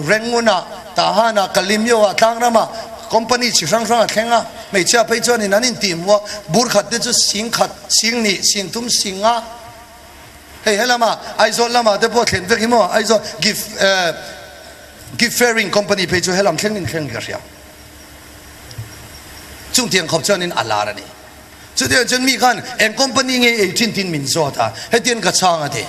Rengunah, Tahanah, Kalimyo-ah, Tlangramah company chi hrang hrang a thleng a, hmeichhia phei chuanin an intih hmuh a, bur khat te chu sing khat, sing nih, sing thum, sing nga. Hei helama Aizawl lamah te pawh thlen vek hi maw, Aizawl gift gift fairing company phei chu helam thleng in thleng ka hria. Chungtiang khawp chuanin a lar a ni. Chutiang chuan mi khan eng company nge ei thin tin min zawt a, hetian ka chhang a ti.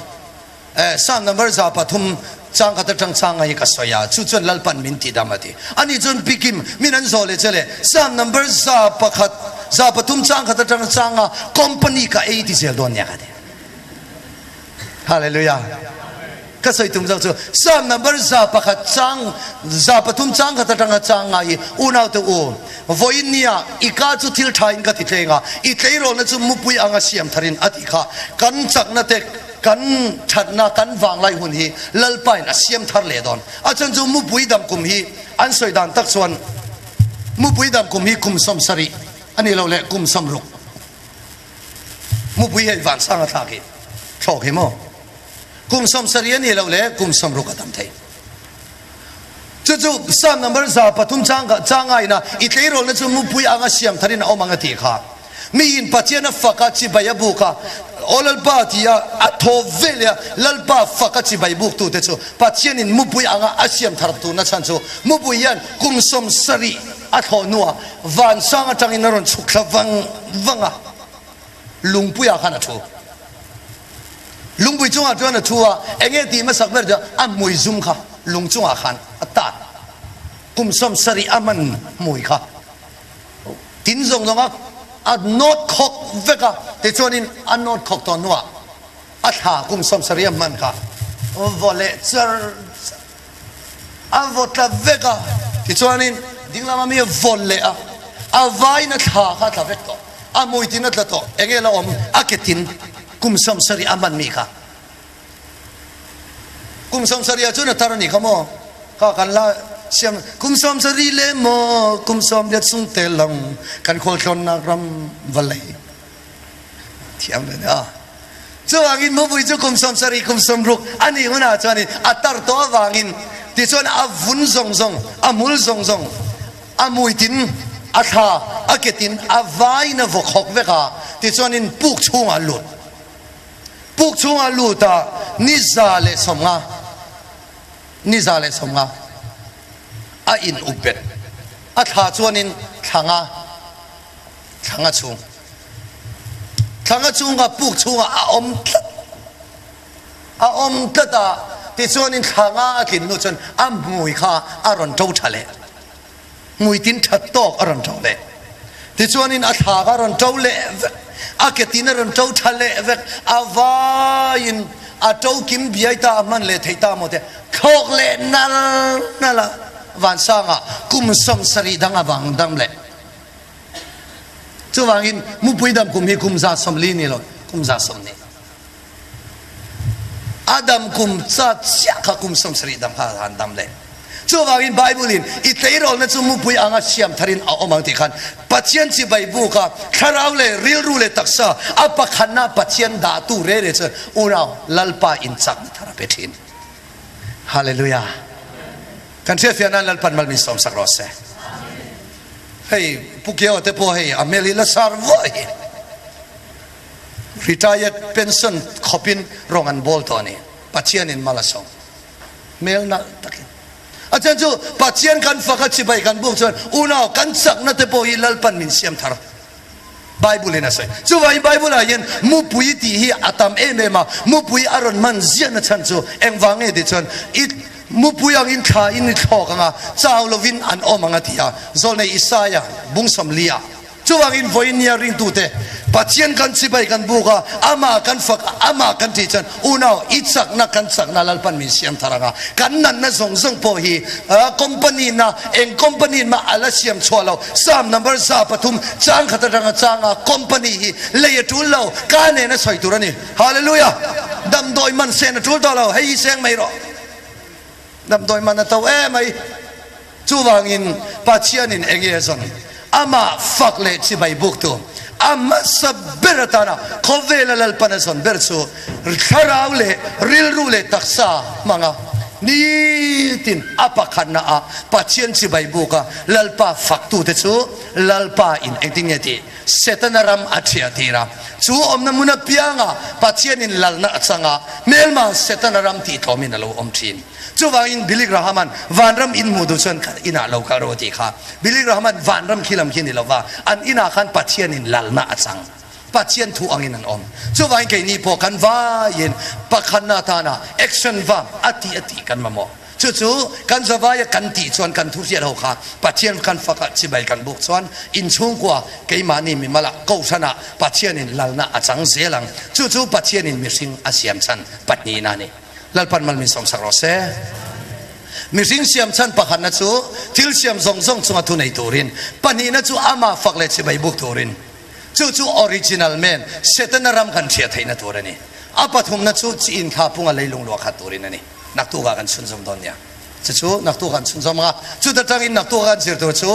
Psalm number 3 chang khat atang changa hi ka sawi a, chu chuan Lalpan min ti dam a ti. Ani chuan Pikim min an zawh leh che le, Psalm number 100, 3 chang khat atang changa company ka ei ti zel dawn nia ka ti. Hallelujah. Ka sawi tum zawk chu Psalm number 100 chang 3 chang khat atanga changa hi unau te u vawiin nia i ka chu thil tha in ka ti tleng a, i tleirawlna chu mupui anga siam tharin a tih kha kan chakna te Kan thatna, kan vanglai hun hi Lalpain a siam thar leh dawn. A chhan chu mupui dam kum hi an sawi dan tak chuan mupui dam kum hi kum 70 a nih loh leh kum 60. Mupui hei vansang a thlak hi thlawk hi maw? Kum 70 a nih loh leh kum 60 a dam thei. Chu chu Psalm number 3 chang changaina i tleirawlna chu mupui anga siam tharin a awm ang a tih kha. Miin Pathian a fak a chibai a buk a, Aw Lalpa ti a a thaw ve leh a, Lalpa fak a chibai buk tute chu Pathianin mupui anga a siam thar turna chhan chu mupui hian kum 70 a thlawh hnuah vansang atangin a rawn chhuk thla vang vang a, lungpuiah khan a thu. Lungpui chungah chuan a thu a, enge tih hmasak ber chu a hmui zum kha lung chungah khan a tat. Kum 70 a hman hmui kha tin zawng zawng a a nawt khawk vek a, tichuanin a nawt khawk tawh hnuah a thla kum 70 a hman kha vaw leh char char a vaw tla vek a, tichuanin dinglama mi a vaw leh a, a vaiin a thla kha a tla vek tawh, a hmui tin a tla tawh, enge la awm a ke tin kum 70 a hman mi kha kum 70 ah chuan a tar a nih kha maw kha kan la siam kum 70 le maw kum 80 sung te lang kan khualtlawnnak ram vawlei thiam ve a chuvangin mupui chu kum 70 kum 60 a nih hunah chuanin a tar tawh avangin tichuan a vun zawng zawng a hmul zawng zawng a muitin a thla a ketin a vaiin a vaw khawk vek a tichuanin puk chhungah a lut Puk chhungah lut a ni 150, ni 150 a in up bet. A thla chuanin thla nga, thla nga chhung, thla nga chhunga puk chhungah a awm tlat, a awm tlat a, tichuanin thla nga a tlin hnu chuan a hmui kha a rawn to tha leh. Hmuitin that tawk a rawn to leh. Tichuanin a thlak a rawn to leh vek, a ketin a rawn to tha leh vek, a vaiin a to kim biai ta a hman leh theih ta maw te thlawk leh nal nal a, vansangah kum 70 dang a vang dam leh. Chuvangin mupui dam kum hi kum 140 ni lo, kum 120. A dam kum ca chiah kha kum 70 dam kha han dam leh. Chuvangin Bible in i tleirawlna chu mupui anga siam tharin a awm ang tih khan Pathian chibai buk a thlarau leh rilru leh taksa a pakhatna Pathian dahtu re re chu unau Lalpa in chakna thar a pe thin. Hallelujah. Kan hriatfiah nan Lalpan mal min sawmsak rawh se. Hei Pu Kiaua te pawh hei a hmel hi la sar vuah hi. Retired pension khawpin rawng an bawl tawh a ni. Pathianin mal a sawm. Hmel nalh takin. A chhan chu Pathian kan fak a chibai kan buk chuan unau kan chakna te pawh hi Lalpan min siam thar. Bible in a sawi. Chuvangin Bible ah hian mupui tih hi a tam em em a, mupui a rawn hman ziahna chhan chu engvang nge tih chuan i mupui angin thla in i thlawk anga chau lovin an awm ang a ti a, Zawlnei Isaia bung 40 ah. Chuvangin vawiin nia ringtute Pathian kan chibai kan buk a, amah kan fak a, amah kan tih chuan unau i chakna kan chakna Lalpan min siam thar ang a, kan natna zawng zawng pawh hi company na eng company mah a la siam chhuah lo. Psalm number 3 chang khat atanga changa company hi lei a tul lo, ka nena sawi tur a ni. Hallelujah! Damdawi man sen a tul tawh lo, hei hi seng mai rawh. Damdawi man a to em mai. Chuvangin Pathianin eng nge a zawn? Amah fak leh chibai buktu, a hmasa ber atana khawvela Lalpan a zawn ber chu thlarau leh rilru leh taksa hmanga nitin a pakhatna ah Pathian chibai buka Lalpa faktute chu Lalpa in engtin nge tih Setana ram a thiah tir a. Chu awmna hmun apianga Pathianin lalna a chang a, hmelma Setana ram tih tlawmin a lo awm thin. Chuvangin Billy Graham-a'n vanram in hmuh duh chuan kan inah lo kal rawh a tih kha. Billy Graham-a'n vanram khi lam khi a ni lo va, an inah khan Pathianin lalna a chang. Pathian thu angin an awm. Chuvangin keini pawh kan vaiin pakhatna atana action vang a tih a tih kan mamawh. Chu chu kan zavaia kan tih chuan kan thu hriat ho kha Pathian kan fakah chibai kan buk chuan inchhungkua keimahni mimalah kohhranah Pathianin lalna a chang zel ang. Chu chu Pathianin mihring a siam chhan pahnihna a ni. Lalpan mal min sawmsak rawh se. Mihring siam chhan pakhatna chu thil siam zawng zawng chunga thu nei turin, pahnihna chu amah fak leh chibai buk turin. Chu chu original man, Setana ram kan hriat theihna tur a ni. A pathumna chu chi inthla punga leilung luah khat turin a ni. Naktukah kan chhunzawm dawn nia. Chu chu naktuk kan chhunzawm ang a, chuta tangin naktuk kan zir tur chu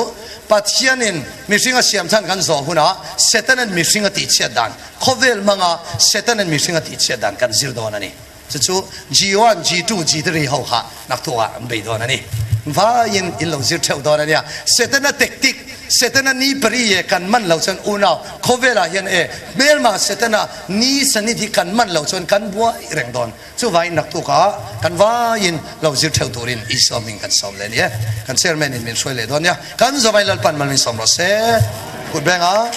Pathianin mihring a siam chhan kan zawh hunah Setanan mihring a tihchhiat dan, khawvel hmanga Setanan mihring a tihchhiat dan kan zir dawn a ni. Chu chu G1, G2, G3 ho kha naktukah an bei dawn a ni. Vaiin in lo zir theuh dawn a nia. Setana tactic, Setana ni pari e kan man lo chuan unau khawvelah hian e hmelma Setana ni sanit hi kan man lo chuan kan buai reng dawn. Chuvangin naktukah kan vaiin lo zir theuh turin Isua hming kan sawm leh a ni e. Kan chairman in min hruai leh dawn nia. Kan zavai Lalpan mal min sawm rawh se. Kut bengah.